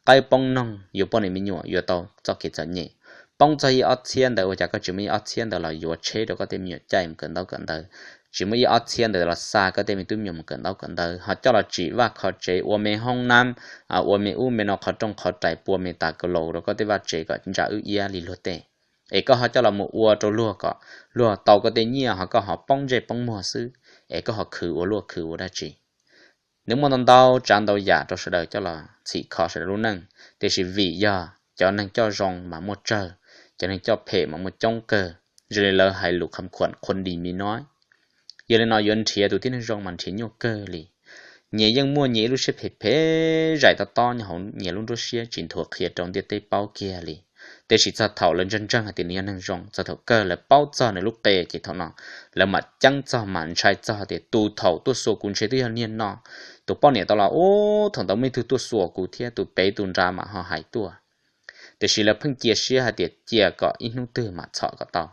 qaib poob noog, yuav poj niam me nyuam, yuav tau txoj kev txom nyem. Poob txog ib ob txhiab ntawd ua cas koj tsis muaj ib ob txhiab ntawd los yuav tsheb rau koj tej me nyuam caij mus kawm ntaub kawm ntawv, tsis muaj ib ob txhiab ntawd los xa koj tej me tub me nyuam mus kawm ntaub kawm ntawv, ho coj los tsim vaj kho tsev, ua me hoob nab, ua me ub me no qhov rooj qhov rais, pua me tas ka laus rau koj tej vaj tsev kom ntsa wb iab li luag tej. Es koj ho coj los mus ua rau luag kom luag tau koj tej nyiaj ho koj ho poob ntsej poob muag xwb, es koj ho khwv ua luaj khwv ua dab tsi? Nws muaj ntau ntau tsav ntau yam rau sawv daws coj los txhim kho sawv daws lub neej, tiam sis vim yog cov neeg coj zoo mas muaj tsawg, cov neeg coj phem mas muaj coob kawg. Zoo li lawv hais lus kham khuam khuam dis mi no, yog li no yuav nrhiav tus tib neeg zoo mas nrhiav nyuaj kawg li. Nyias yeej muaj nyias ib lub siab phem phem zais tob tob nyob hauv nyias lub nruab siab tsis nthuav qhia rau ntiaj teb paub kiag li. Tiam sis txog thaum lawv ntseeg ntseeg hais tias nws yog neeg zoo, txog thaum kawg lawv paub txog nws lub qe ces thaum no lawv mam ceeb txog mam ntshai txog tias tus thaum tuaj xuas kuv ntshe twb yog niag no, tus poj niam tau los ub thaum ntawd muaj ib tug tuaj xuas kuv thiab, tus pem tus nrad mam ho hais tuaj. Tiam sis lawv pheej cia siab hais tias cia kom ib hnub twg mam txhom kom tau.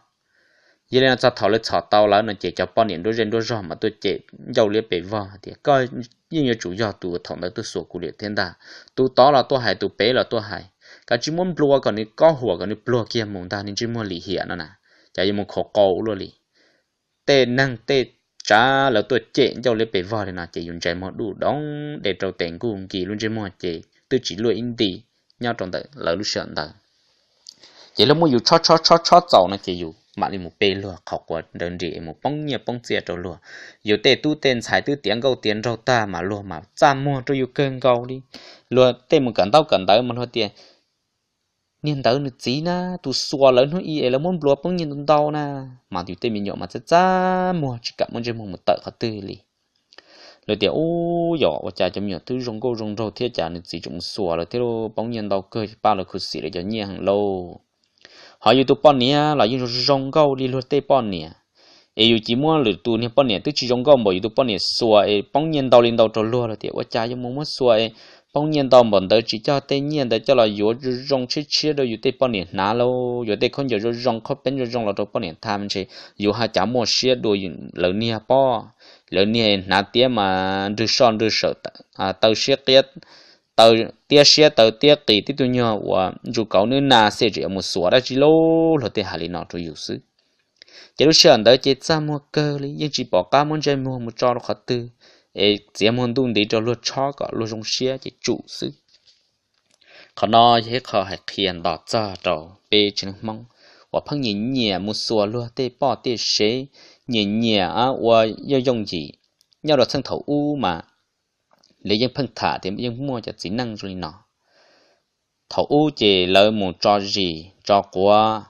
Yog li no txog thaum lawv txhom tau lawm no ces cov poj niam nruab zej nruab zog mas tuaj cem ncauj liab pes vog hais tias koj yeej yuav tsum yog tus thaum ntawd tuaj xuas kuv liam thiab ntag. Tus tod los tuaj hais, tus pem los tuaj hais, koj tsis muab nplua kom nws kob huam kom nws pluag kiag mus ntag, nws ntsej muag lim hiam no na, cas yuav mus khaus qau ua luaj li. Tej neeg tej tsav lawv tuaj cem ncauj liab pes vog li no ces yus ntsej muag duj doog de rau tes nkuj nkis lub ntsej muag ces twb tsis luaj ib nti nyob rau ntawm lawv lub sij hawm ntawd. Ces luag muab yus tshob tshob tshob tshob txaus no ces yus mam li mus pe luag qhov quav nrawv nris es mus poob nyiaj poob txiaj rau luag. Yus tej tub tej ntxhais twb tiav nkauj tiav nraug tag mas luag mas txaj muag rau yus kawg nkaus li. Luag tej mus kawm ntaub kawm ntawv mas luag tias niag ntawd nws txiv na, tus xuas lawv hnub i es lawv muab nplua poob nyiaj ntau ntau na, mas yus tej me nyuam mas txaj txaj muag tsis kam muab ntsej muag mus tawm qhov twg li. Lawv tias ub yog ua cas cov me nyuam twb zoo nkauj zoo nraug thiab cas nws txiv tseem mus xuas lawv thiab, poob nyiaj ntau kawg, pab lawv khuv xim lawv cov nyiaj heev lauj. Ho yus tus poj niam los yeej zoo zoo nkauj li luag tej poj niam, es yus cia muab lwm tus niag poj niam twb tsis zoo nkauj npaum yus tus poj niam xuas es poob nyiaj ntau li ntau rau luag, luag tias ua cas yuav mus muab xuas es poob nyiaj ntau npaum ntawd, tsis coj tej nyiaj ntawd coj los yuav zoo tshiab tshiab rau yus tej poj niam hnav lauj, yuav tej khaub ncaws zoo zoo khaub peeb zoo zoo los rau poj niam tha ntshe yus haj cav muaj siab dua lawv niag pob. Lawv niag hnav tiab mas nrwg soj nrwg saw, taw siab qiab, taw tiab siab taw tiab qis, tib tug nyuag uas ntsuj kauv nwb na xej tseem yuav mus xuas dab tsi lauj, luag tej hais li no rau yus xwb. Ces lub sij hawm ntawd ces txaj muag kawg li, yeej tsis pom qab muab ntsej muag mus tso rau qhov twg, es txiav muag ntuj nti rau luag tshob kom luag zoo siab ces tsum xwb. Qhov no yog ib qho hais qhia nto txog rau peb tsev neeg Hmoob uas pheej nyiam nyiam mus xuas luag tej poj tej sev, nyiam nyiam ua yooj yooj yim. Nyob rau txheej thaum ub mas lawv yeej pheej tham tias yeej muaj cov txiv neej zoo li no. Thaum ub ces lawv mus tso zis tso quav,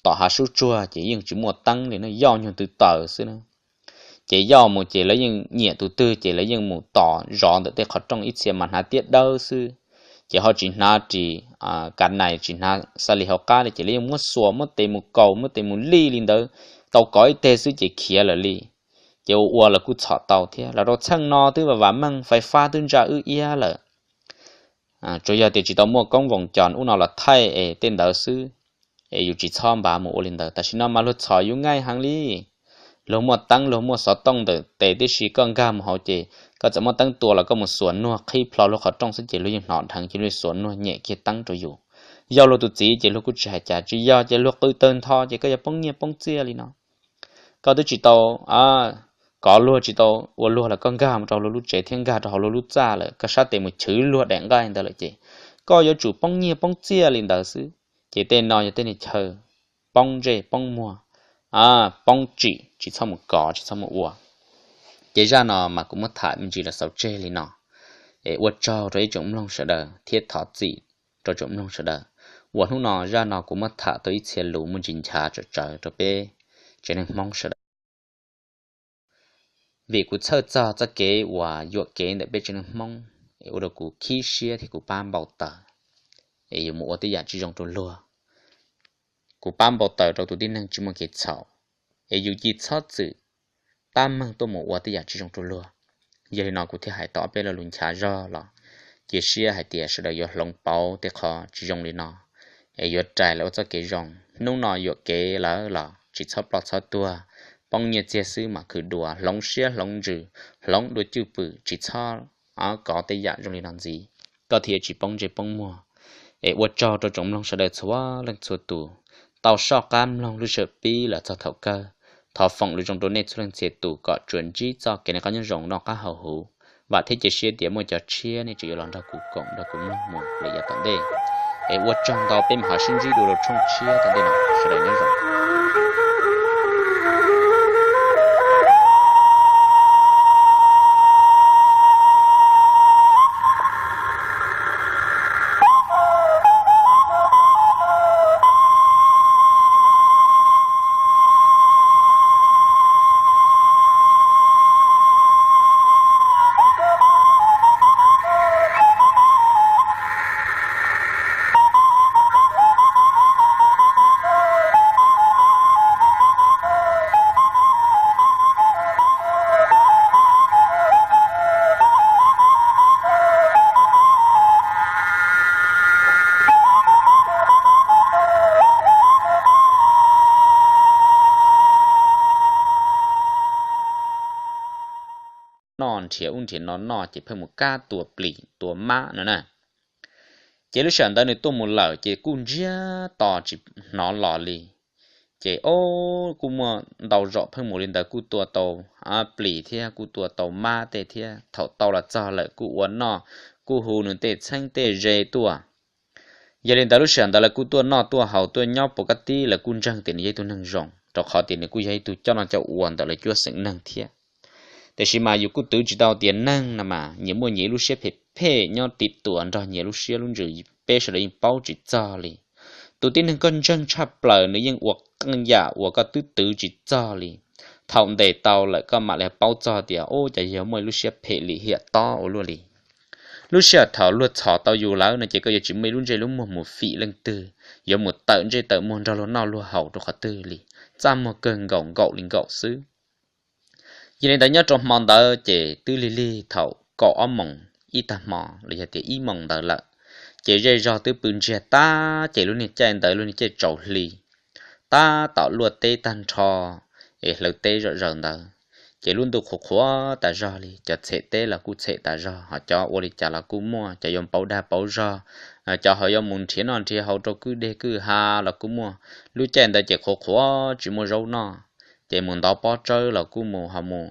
tom hav sub tsuag ces yeej tsis muaj teeb li na, yoj nyuag tw taws xwb na. Ces yoj mus ces lawv yeej nyiam tus twg ces lawv yeej mus tos zov ntawm tej qhov rooj, ib txhia mas hnav tiab dawb xwb, ces ho tsis hnav ris kav nais, tsis hnav xab li hauv qab li, ces lawv yeej muab xuas, muab tes mus kaus, muab tes mus lij li ntawd, tau kov ib teg xwb ces khiav lawm li. Ces ua ua los kuj txhom tau thiab. Los rau txheej no twb vam vam meej, fais fab twb ntsa wb iab lawm. Tsuas yog tias tsis tau muaj koob voos cos ub no los thaij es tej ntawd xwb, es yus tsis txhob npaj mus ua li ntawd. Tam sim no mas luag txhom yus nqaij heev li. Luag muaj teeb, luag muaj xov tooj ntawm tes tib si, koj nkag mus hauv ces koj txawm muab teeb tua los koj mus xuas nuag qhib plho luag qhov rooj xwb ces luag yeej hnov dheev, ces luag xuas nuag nyem kiag teeb rau yus. Yog luag tus txiv ces luag kuj tsis hais cas, tsis yog ces luag qw tawg ntho ces koj yuav poob nyiaj poob txiaj li no. Koj twb tsis tau kov luag, tsis tau ua luag los koj nkag mus rau luag lub tsev thiab nkag rau hauv luag lub txaj lawm, koj sab tes mus chwv luag daim nqaij ntawd lawm ces koj yuav tsum poob nyiaj poob txiaj li ntawd xwb. Ces tej no yog tej neeg chaw poob ntsej poob muag, poob tsim, tsis txhob mus kov, tsis txhob mus ua. Ces zaj no mas kuv muab tham me ntsis los xaus tseg li no, es ua tsaug rau ib tsoom mloog sawv daws thiab thov txim rau tsoom mloog sawv daws uas hnub no zaj no kuv muab tham tau ib txhia lus muaj ntsis nchav tsam tsawv rau peb tsev neeg Hmoob sawv daws. Vim kuv txhawj txog txoj kev uas yuam kev ntawm peb tsev neeg Hmoob es ua rau kuv khib siab thiab kuv pab npau taws, es yus mus ua tej yam tsis zoo rau luag. Kuv pab npau taws rau tus tib neeg tsis muaj kev txhaum, es yus cia txhob txwm pab meeg tuaj mus ua tej yam tsis zoo rau luag. Yog li no kuv thiaj hais tau ob peb lo lus nchav zog los cia siab hais tias sawv daws yuav hloov pauv tej qhov tsis zoo li no, es yuav rais lawv ua txoj kev zoo. Hnub no yuam kev lawm los tsis txhob ploj txhob tuag, poob nyiaj txiag xwb mas khwv dua, hloov siab hloov ntsws, hloov dua cwj pwm, tsis txhob kov tej yam zoo li no ntxiv, koj thiaj tsis poob ntsej poob muag. Es ua tsaug rau tsoom mloog sawv daws txhua leej txhua tus tau soj qab mloog lub sij hawm pib los txog thaum kawg. Thov foom lus zoo rau nej txhua leej txhia tus kom tsuas ntsib txoj kev noj qab nyob zoo noj qab haus huv. Vam thiab cia siab tias muaj cov tshiab nej tseem yuav los nrog kuv koom nrog kuv mloog mus lawm yav tom ntej. Es ua tsaug ntau, peb mam ho sib ntsib dua rau tshooj tshiab tom ntej no, sawv daws nyob zoo. Noj nrhiav ub nrhiav no noj ces pheej mus kab tua plis tua mab no na. Ces lub sij hawm ntawd nws tuaj mus lawm ces kuj ntsiag to tsis hnov los li. Ces o, kuj muaj ntau zaus pheej mus li ntawd, kuj tua tau plis thiab kuj tua tau mab tej thiab. Thaum tau los txog lawm kuj ua noj, kuj hu nws tej txheeb tej ze tuaj. Yog li ntawd lub sij hawm ntawd lawv kuj tuaj noj tuaj haus tuaj nyob puas kab tib, lawv kuj ntseeg tias nws yog ib tug neeg zoo, rau qhov tias nws kuj yog ib tug coj noj coj ua ntawm lawv cuab xeem neeg thiab. Tiam sis mas yus kuj twv tsis tau tias neeg no mas nyias muaj nyias ib lub siab phem phem nyob tiv tuam nrog nyias lub siab lub ntsws, peb sawv daws yeej paub tsis txog li. Tus tib neeg koj ntseeg tshaj plaws nws yeej ua qee yam uas koj twb twv tsis txog li. Thaum ntes tau lawm koj mam li paub txog tias ub, cas yog muaj ib lub siab phem lim hiam tob ua luaj li. Lub sij hawm thaum luag txhom tau yus lawm no ces koj yuav tsis muaj ib lub ntsej lub muag mus fim leej twg, yuav mus tawm ntsej tawm muag nrog luag noj luag haus rau qhov twg li, txaj muag kawg nkaus nkaum li nkaus xwb. Yog li ntawd nyob rau hmo ntawd ces twb lig lig thaum kaum ob moos ib tag hmo los yog tias ib moos ntawd lawm, ces zej zog twb pw ntsiag tag, ces lub niag caij ntawd lub niag caij tsaus hli, tab tom luaj teb tag nrho es hlawv teb zom zaws ntawd, ces lub ntuj qhuav qhuav tas zog li, cov txhem teb los kuj txhem tas zog, ho cov ua li cas los kuj muaj, cov yuav pauv dag pauv zog, cov ho yuav mus nrhiav noj nrhiav haus rau kwj deg kwj ha los kuj muaj. Lub caij ntawd ces qhuav qhuav tsis muaj zaub noj, ces mus ntov pob tsawb los kuj mus, ho mus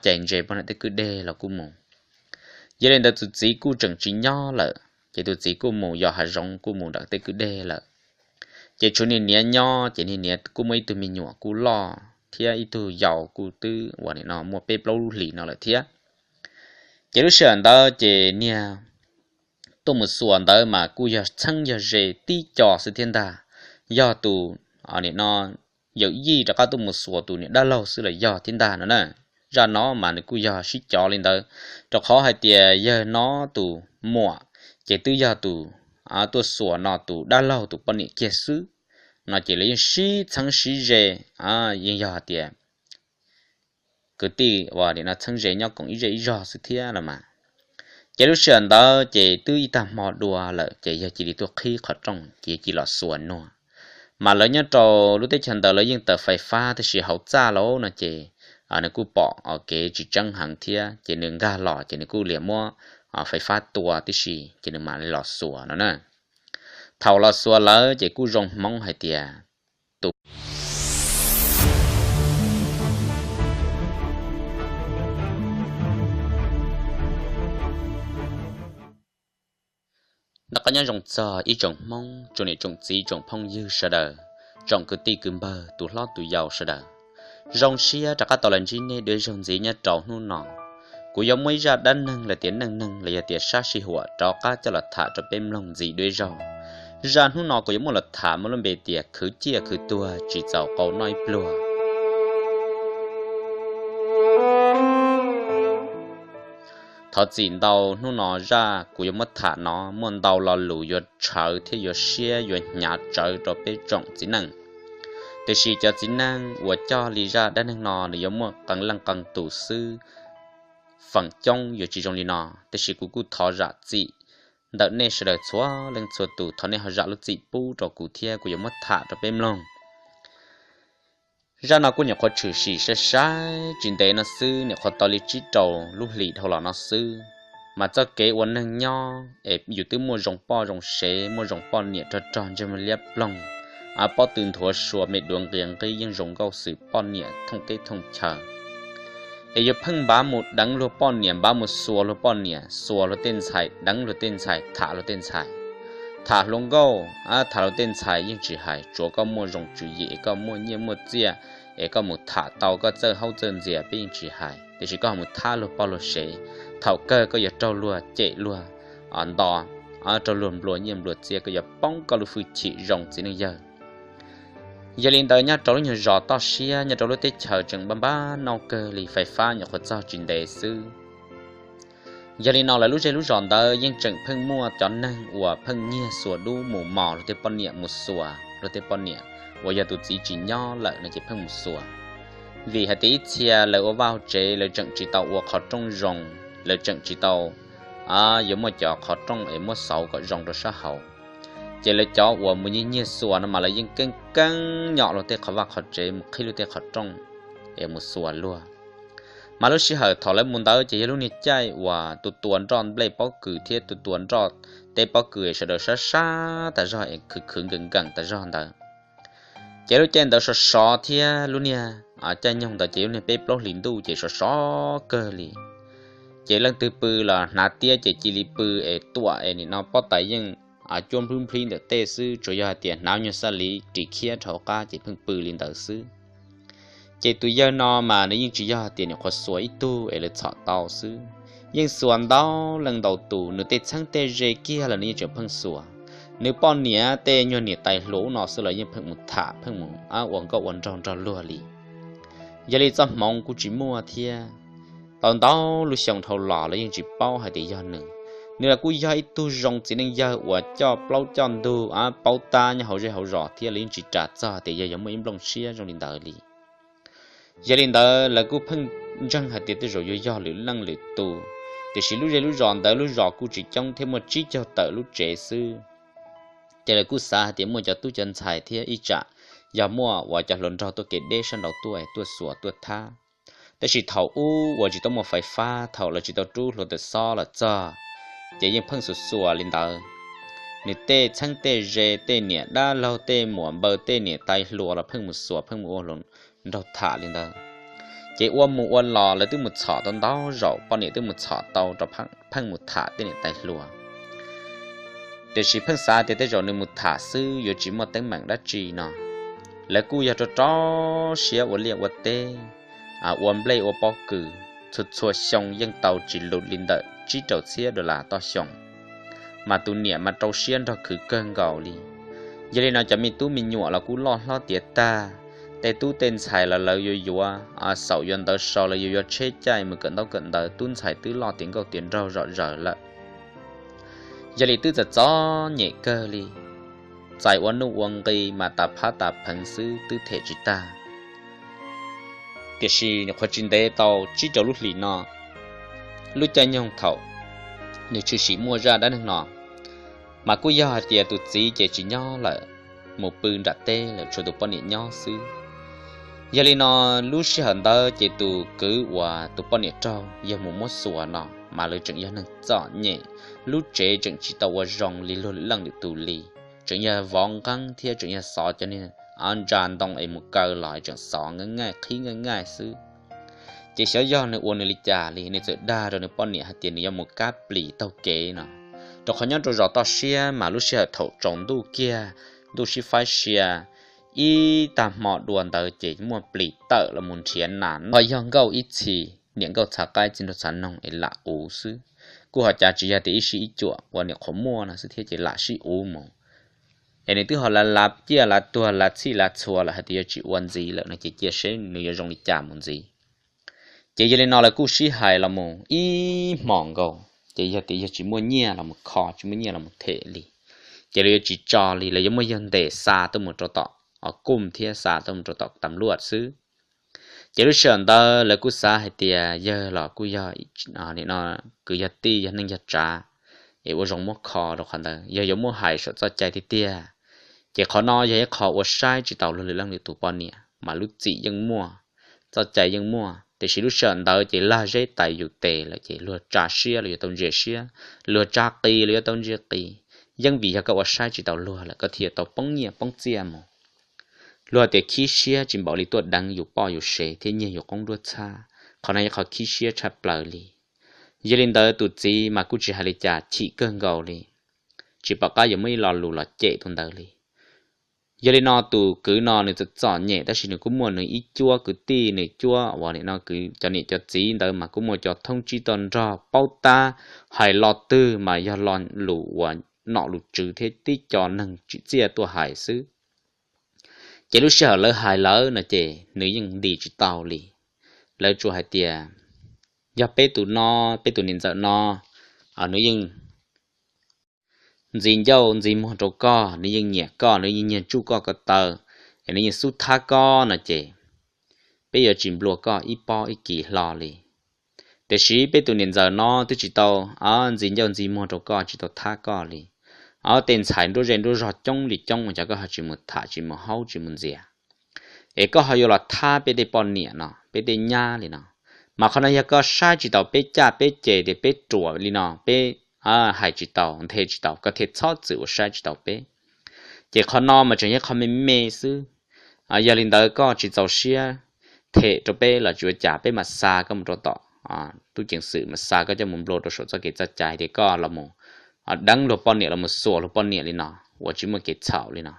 cais ntses pog nam tej kwj deg los kuj mus. Yog li ntawd tus txiv kuj tseem tsis nyob lawm, ces tus txiv kuj mus yos hav zoov kuj mus nram tej kwj deg lawm. Ces tshuav niag niam nyob, ces niag niam kuj muaj ib tug me nyuam kuj loj thiab ib tug yau kuj twb uas nim no muaj peb plaub lub hlis no lawm thiab. Ces lub sij hawm ntawd ces niag tuaj mus xuas ntawd mas kuj yog txheeb yog ze tib co xwb thiab ntag. Yog tus nim no yawm yij rov qab tuaj mus xuas tus niam dab laug xwb los yog thiab ntag no na. Zaj no mas nws kuj yog sib cov li ntawd, rau qhov hais tias yawg no tus muam ces twb yog tus tuaj xuas no tus dab laug tus poj niam kiag xwb. No ces lawv yeej sib txheeb sib ze, yeej yog hais tias kwv tij uas nim no txheeb ze nyob koom ib zej ib zog xwb thiab los mas. Ces lub sij hawm ntawd ces twb ib tag hmo dua lawm ces yawg cia li tuaj qhib qhov rooj ces yawg cia li los xuas nua. Mas lawv nyob rau lub teb chaws ntawd lawv yeej tawm fais fab tab sis hauv txaj lauj no ces nws kuj pom kev tsis tseeb heev thiab ces nws nkag los ces nws kuj liam muab fais fab tua tib si ces nws mam li los xuas no na. Thaum los xuas lawm ces kuj zoo hmoov hais tias tus Noj qab nyob zoo txog ib tsoom Hmoob, tsoom niam tsoom txiv tsoom phooj ywg sawv daws, tsoom kwv tij kwv npawg tus hlob tus yau sawv daws. Zoo siab rov qab tau los ntsib nej dua zaug ntxiv nyob rau hnub no. Kuv yuav muaj ib zaj dab neeg los tias neej neeg los yog tias sab sij huam rov qab coj los tham rau peb mloog ntxiv dua zaug. Zaj hnub no kuv yuav muab los tham muaj lub npe tias khwv ciaj khwv tuag tsis txaus qau noj ib pluag. Thov txim ntau, hnub no zaj kuv yuav muab tham no muaj ntau lo lus yuav tshawv thiab yuav siab yuav hnyav tsawv rau peb tsoom txiv neej. Tiam sis cov txiv neej uas coj li zaj dab neeg no nws yuav muaj qee leej qee tus xwb, feem coob yuav tsis zoo li no, tiam sis kuv kuj thov zam txim ntawm nej sawv daws txhua leej txhua tus, thov nej ho zam lub txim pub rau kuv thiab kuv yuav muab tham rau peb mloog. Zaj no kuj nyuam qhuav tshwm sim sai sai tsis ntev no xwb, nyuam qhuav tau li tsib rau lub hlis dhau los no xwb. Mas txoj kev ua neeg nyob es yus twb muaj zoo poj zoo sev, muaj zoo poj niam rog rog ntsej muag liab ploog, pob tw nthuav sua me duav nqia nqib yeej zoo nkauj xwm poj niam thooj teb thooj chaw. Es yuav pheej npav mus deev luag poj niam, npav mus xuas luag poj niam, xuas luag tej ntxhais, deev luag tej ntxhais, tham luag tej ntxhais, tham hluas nkauj, tham luag tej ntxhais yeej tsis hais, tsuav koj muaj zoo tswv yim es koj muaj nyiaj muaj txiaj es koj mus tham tau koj txawj haub txawj ntxias peb yeej tsis hais, tiam sis koj ho mus thab luag poj luag sev, thaum kawg koj yuav raug luag cem luag nto, raug luag nplua nyiaj nplua txiaj, koj yuav poob koj lub hwj chim zoo txiv neej yawg. Yog li ntawd nyob rau lub nyuag zos toj siab nyob rau lub teb chaws tseem npaj npaj nauj kawg li, fais fab nyuam qhuav txog tsis ntev xwb. Yog li no lawv lub zej lub zos ntawd yeej tseem pheej muaj cov neeg uas pheej nyiag xuas dub mus mos luag tej poj niam, mus xuas luag tej poj niam uas yog tus txiv tsis nyob lawm no ces pheej mus xuas. Vim hais tias ib txhia lawv ua vaj ua tsev lawv tseem tsis tau ua qhov rooj zoo, lawv tseem tsis tau yuav muaj cov qhov rooj es muab xauv kom zoo rau sab hauv. Ces lawv cov uas mus nyiag nyiag xuas no mas lawv yeej keej keej nyom luag tej qhov vaj qhov tsev mus qhib luag tej qhov rooj es mus xuas luag. Mas lub sij hawm thaum lawv mus ntawd ces yog lub niag caij uas tus tua nroj nplej pob kws thiab tus tua nroj teb pob kws sawv daws sab sab tas zog es khwv khwv nkees nkees tas zog ntawd. Ces lub caij ntawd sov sov thiab lub niag caij nyoog ntawd ces lub niag peb plaub hlis ntuj ces sov sov kawg li. Ces leej twg pw los hnav tiab ces cia li pw es tuam es nim no pob tais yeej cuab nplhib nplhib ntawm tej xwb, tsuas yog hais tias hnav nyuag xaj liv ris khiab dhau qab ces pheej pw li ntawd xwb. Ces tus yawg no mas nws yeej tsis yog hais tias nyuam qhuav xuas ib tug es lawv txhom tau xwb, yeej xuas ntau leej ntau tus, nws tej txheeb tej ze kiag los nws yeej tseem pheej xuas. Nws poj niam tej nyuag niam tais hluas ub no xwb los yeej pheej mus tham pheej mus ua nkauj ua nraug nrog luag li. Yog li txoj hmoov kuj tsis muaj thiab. Tau ntau lub xyoo dhau los lawv yeej tsis paub hais tias yog nws. Nws los kuj yog ib tug zoo txiv neej yawg uas coj plaub coj ntug paub tab nyob hauv zej hauv zos thiab lawv yeej tsis ras txog hais tias yog yuav muaj ib nplooj siab zoo li ntawd li. Yog li ntawd lawv kuj pheej ntseeg hais tias tej zaum yuav yog lwm leej lwm tus, tiam sis lub zej lub zos ntawd lub zos kuj tsis coob thiab muaj tsib caug tawm lub tsev xwb. Ces lawv kuj xav hais tias muaj cov tub cov ntxhais thiab ib tsam yog muaj uas cov hluas nraug tuaj kev deb sab nraud tuaj tuaj xuas tuaj thab. Tab sis thaum ub uas tsis tau muaj faiv fab, thaum lawv tsis tau rub hluav taws xob los txog, ces yeej pheej xuas xuas li ntawd. Nws tej txheeb tej ze, tej niam dab laug, tej muam npawg, tej niam tais hluas los pheej mus xuas pheej mus ua hluas nraug tham li ntawd. Ces ua mus ua los lawv twb mus txhom tau ntau zaus, poj niam twb mus txhom tau rau pheej mus tham tej niam tais hluas. Tiam sis pheej xav tias tej zaum nws mus tham xwb yuav tsis muaj teeb meem dab tsi no. Lawv kuj yog rau rau siab ua liaj ua teb, ua nplej ua pob kws, txhua txhua xyoo yeej tau tsis lus li ntawm tsib rau txhiab dollar toj xyoo. Mas tus niam mas rau siab nrog khwv kawg nkaus li. Yog li no cov me tub me nyuam los kuj loj hlob tiav tag, tej tub tej ntxhais los lawv yuav yuav xaum yuav ntawv sau, lawv yuav yuav tsheb caij mus kawm ntaub kawm ntawv, tub ntxhais twb loj tiav nkauj tiav nraug zom zaws lawm. Yog li twb txom txom nyem kawg li, txais ua nuj ua nqi mas tas phab tas pheev xwb twb them tsis tag. Tiam sis qhuav tsis ntev tau tsib rau lub hlis no, lub caij nyoog thaum nws tshwm sim muaj zaj dab neeg no, mas kuj yog hais tias tus txiv ces tsis nyob lawm, mus pw nram teb lawm, tshuav tus poj niam nyob xwb. Yog li no, lub sij hawm ntawd ces tus kwv uas tus poj niam raug yawg mus muab xuas no mas lawv tseem yog neeg txom nyem, lub tsev tseem tsis tau ua zoo li luag lwm leej lwm tus li, tseem yog vov nqeeb thiab tseem yog xov cov niag ntsa ntoo es mus kaw los tseem xov nqaij nqaij qhib nqaij nqaij xwb. Ces xyov yog nws ua nws li cas li, nws txawm dag rau nws poj niam hais tias nws yuav mus kab plis taug kev no, rau qhov nyob rau zos toj siab mas lub sij hawm thaum tsaus ntuj kiag, ntuj sib faib sia, ib tag hmo dua ntawd ces muaj plis tawm los mus nrhiav nas noj, yog nkauj ib txhis, niam nkauj txhav qaib txiv nraug txhav noog es lam uv xwb. Kuj ho cav tsis yog tias ib sij ib cuam ua niam qhuav muaj no xwb thiab ces lam sib uv mus. Es nws twb ho lav lav ciaj lav tuag lav txhij lav txhua lawm hais tias yuav tsis ua ntxiv lawm no ces cia seb nws yuav zoo li cas mus ntxiv. Ces yog li no lawv kuj sib hais los mus ib hmos nkaus, ces yog tias yog tsis muaj nyiaj los mus kho, tsis muaj nyiaj los mus them li, ces lawv yuav tsis tso li, lawv yuav muab yawg ntes xa tuaj mus rau tom kuj thiab xa tuaj mus rau tom tam luaj xwb. Ces lub sij hawm ntawd lawv kuj xav hais tias yawg los kuj yog, nim no kwv yog tij yog neej yog tsav, es ua zoo muab kho rau qhov ntawd yog yuav muab hais saum txoj cai tiag tiag. Ces qhov no yog ib qho ua saib tsis taus luag lwm leej lwm tus poj niam mas lub txim yeej muaj, txoj cai yeej muaj, tiam sis lub sij hawm ntawd ces lag zeb tais yus tes lawm ces luag tsa siab los yuav tau ntsia siab, luag tsa qis los yuav tau ntsia qis. Yeej vim yog koj ua saib tsis taus luag lawm koj thiaj tau poob nyiaj poob txiaj mus. Luag tias khib siab tsis npaum li tuaj deev yus poj yus sev thiab nyiag yus qoob nruab txhab, qhov no yog qhov khib siab tshaj plaws li. Yog li ntawd tus txiv mas kuj tsis hais li cas, chim kawg nkaus li, tsis pom qab yuav muaj ib lo lus los cem tus ntawd li. Yog li no tus kwv no nws txom txom nyem tab sis nws kuj muaj nws ib cuab kwv tij, nws cuab uas nim no kwv cov niam cov txiv ntawd mas kuj muaj cov thoob tsib toj nrog paub tab, hais lo twg mas yog lo lus uas nom lus tswv thiab tib co neeg tsim txiaj tuaj hais xwb. Ces lub sij hawm lawv hais lawm no ces nws yeej nti tsis tau li. Lawv tsuas hais tias yog peb tus no, peb tus niam ntxawm no, nws yeej ntxi ncauj ntxi muag rau koj, nws yeej nyiam koj, nws yeej nyiag tsuj koj ko taw, es nws yeej xub thab koj no ces peb yuav tsis nplua koj ib pob ib kis hlo li. Tiam sis peb tus niam ntxawm no twb tsis tau ntxi ncauj ntxi muag rau koj, tsis tau thab koj li. Ob tej ntxhais nruab zej nruab zog coob li coob ua cas koj ho tsis mus tham, tsis mus haub, tsis mus ntxias, es koj ho yuav los thab peb tej poj niam no, peb tej nyab li no. Mas qhov no yog koj saib tsis taus peb caj peb ces tias peb ruam li no, peb hais tsis taus nthe tsis taus, koj thiaj txhob txwm ua saib tsis taus peb. Ces qhov no mas tseem yog qhov me me xwb. Yog li ntawd koj tsis txaus siab them rau peb los tsis ua cas, peb mam xa koj mus rau tom tub ceev xwm, mam xa koj coj mus nplua rau saum txoj kev txoj cai tias koj los mus deev luag poj niam, los mus xuas luag poj niam li no uas tsis muaj kev txhaum li no.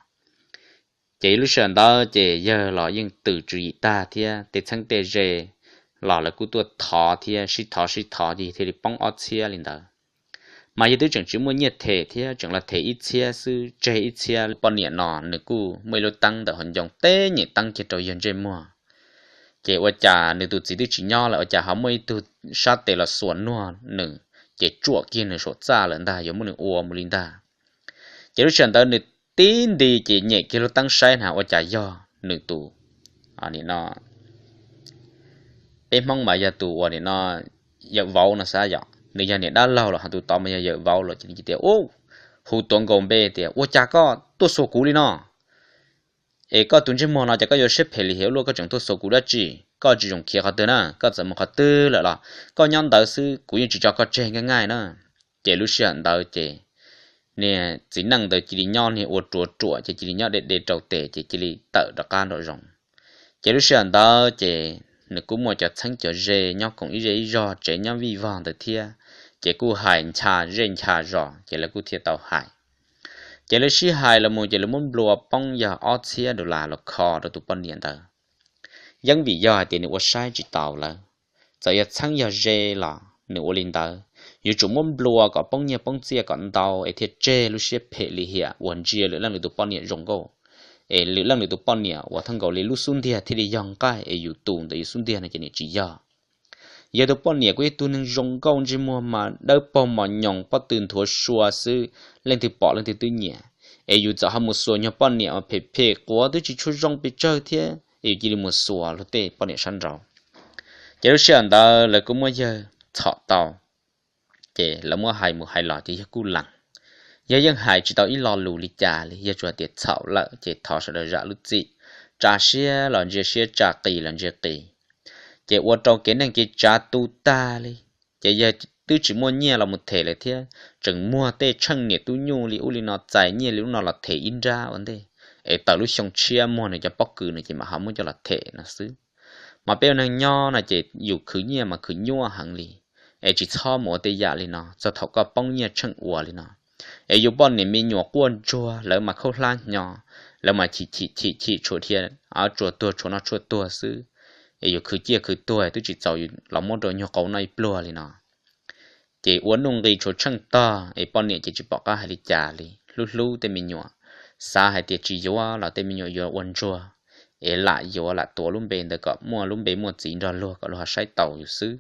Ces lub sij hawm ntawd ces yawg los yeej twm tswv yim tag thiab tej txheeb tej ze los lawv kuj tuaj thov thiab sib thov sib thov ces thiaj li poob ob txhiab li ntawd. Mas yawg twb tseem tsis muaj nyiaj them thiab, tseem los them ib txhiab xwb, tseg ib txhiab. Poj niam no nws kuj muaj ib lub teeb ntawm hauv ncoo teb nyem teeb kiag rau yawg ntsej muag. Ces ua cas nws tus txiv twb tsis nyob lawm ua cas ho muaj ib tug sab tes los xuas nuag nws, ces tsuam kiag nws saum txaj lawm ntag, yuav muab nws ua mus li ntag. Ces lub sij hawm ntawd nws tib nti ces nyem kiag lub teeb saib na ua cas yog nws tus, nim no peb Hmoob mas yog tus uas nim no yawm vauv no xav yom, nws yog niam dab laug los ho tus tod mas yog yawm vauv los ces tias, u, hu tuav nkaus npe tias ua cas koj tuaj xuas kuv li no? Es koj tus ntsej muag no ces koj yuav siab phem li hiam luaj, koj tseem tuaj xuas kuv dab tsi? Koj tsis zoo khiav qhov twg na, koj txawm mus qhov twg lawm los koj nyob ntawd xwb, kuv yeej tsis tso koj tseg nqaij nqaij na. Ces lub sij hawm ntawd ces niag txiv neej ntawd cia li nyob niag ua ruam ruam ces cia li nyob de de rau tes ces cia li tawm rov qab nraum zoov. Ces lub sij hawm ntawd ces nws kuj muaj cov txheeb cov ze nyob koom ib zej ib zog, tsev nyob vij vog ntawd thiab, ces kuj hais ncha zej ncha zos ces lawv kuj thiaj tau hais. Ces lawv sib hais los mus ces lawv muab nplua poob yog ob txhiab dollar los kho rau tus poj niam ntawd. Yeeb vim yog hais tias nws ua saib tsis taus lawv, txawm yog txheeb yog ze los nws ua li ntawd. Yuav tsum muab nplua kom poob nyiaj poob txiaj kom ntau es thiaj tseg lub siab phem lim hiam uas ntsia lwm leej lwm tus poj niam zoo nkauj, es lwm leej lwm tus poj niam uas thaj nkaus li lub xub ntiag thiaj li yog nqaij, es yus tus ntawm yus xub ntiag no ces niam tsis yog. Yog tus poj niam kuj ib tug neeg zoo nkauj ntsej muag mas dawb paug mos nyoos pob tw nthuav sua xwb, leej twg pom leej twg twb nyiam. Es yus txawm ho mus xuas nyuag poj niam uas phem phem quav twb tsis tshua zoo pes tsawg thiab, es yus cia li mus xuas luag tej poj niam sab nraud. Ces lub sij hawm ntawd lawv kuj muab yawg txhom tau, ces lawv muab hais mus hais los ces yawg kuj lees. Yawg yeej hais tsis tau ib lo lus li cas li, yawg tsuas hais tias txhaum lawm ces thov sawv daws zam lub txim, tsa siab los ntsia siab, tsa qis los ntsia qis. Ces ua rau kev neej kev tsav tu tag li, ces yawg twb tsis muaj nyiaj los mus them lawm thiab, tseem muag tej tsheej niam tub nyuj li ub li no txais nyiaj li ub no los them ib nrab ua ntej, es tawm lub xyoo tshiab muag nws cov pob kws no ces mam ho muab coj los them no xwb. Mas peb ua neeg nyob no ces yus khwv nyiaj mas khwv nyuaj heev li, es tsis txhob mus ua tej yam li no txog thaum koj poob nyiaj tsheej ua li no. Es yus poj niam me nyuam quaj ntsuag, lawv mas khaub hlab hnyo, lawv mas chim chim chim chim tshuav dhia, tsuas tuag tshuav no tshuav tuag xwb. Es yus khwv ciaj khwv tuag twb tsis txaus yus los muab rau nyuag qau noj ib pluag li no. Ces ua nuj nqi tshuav tsheej tog, es poj niam ces tsis pom qab hais li cas li, hlub hlub tej me nyuam, xav hais tias tsis yuav los tej me nyuam yuav ua ntsuag, es lam yuav lam tuav lub npe ntawd kom muaj lub npe muaj txiv nrog luag kom luag ho saib taus yus xwb.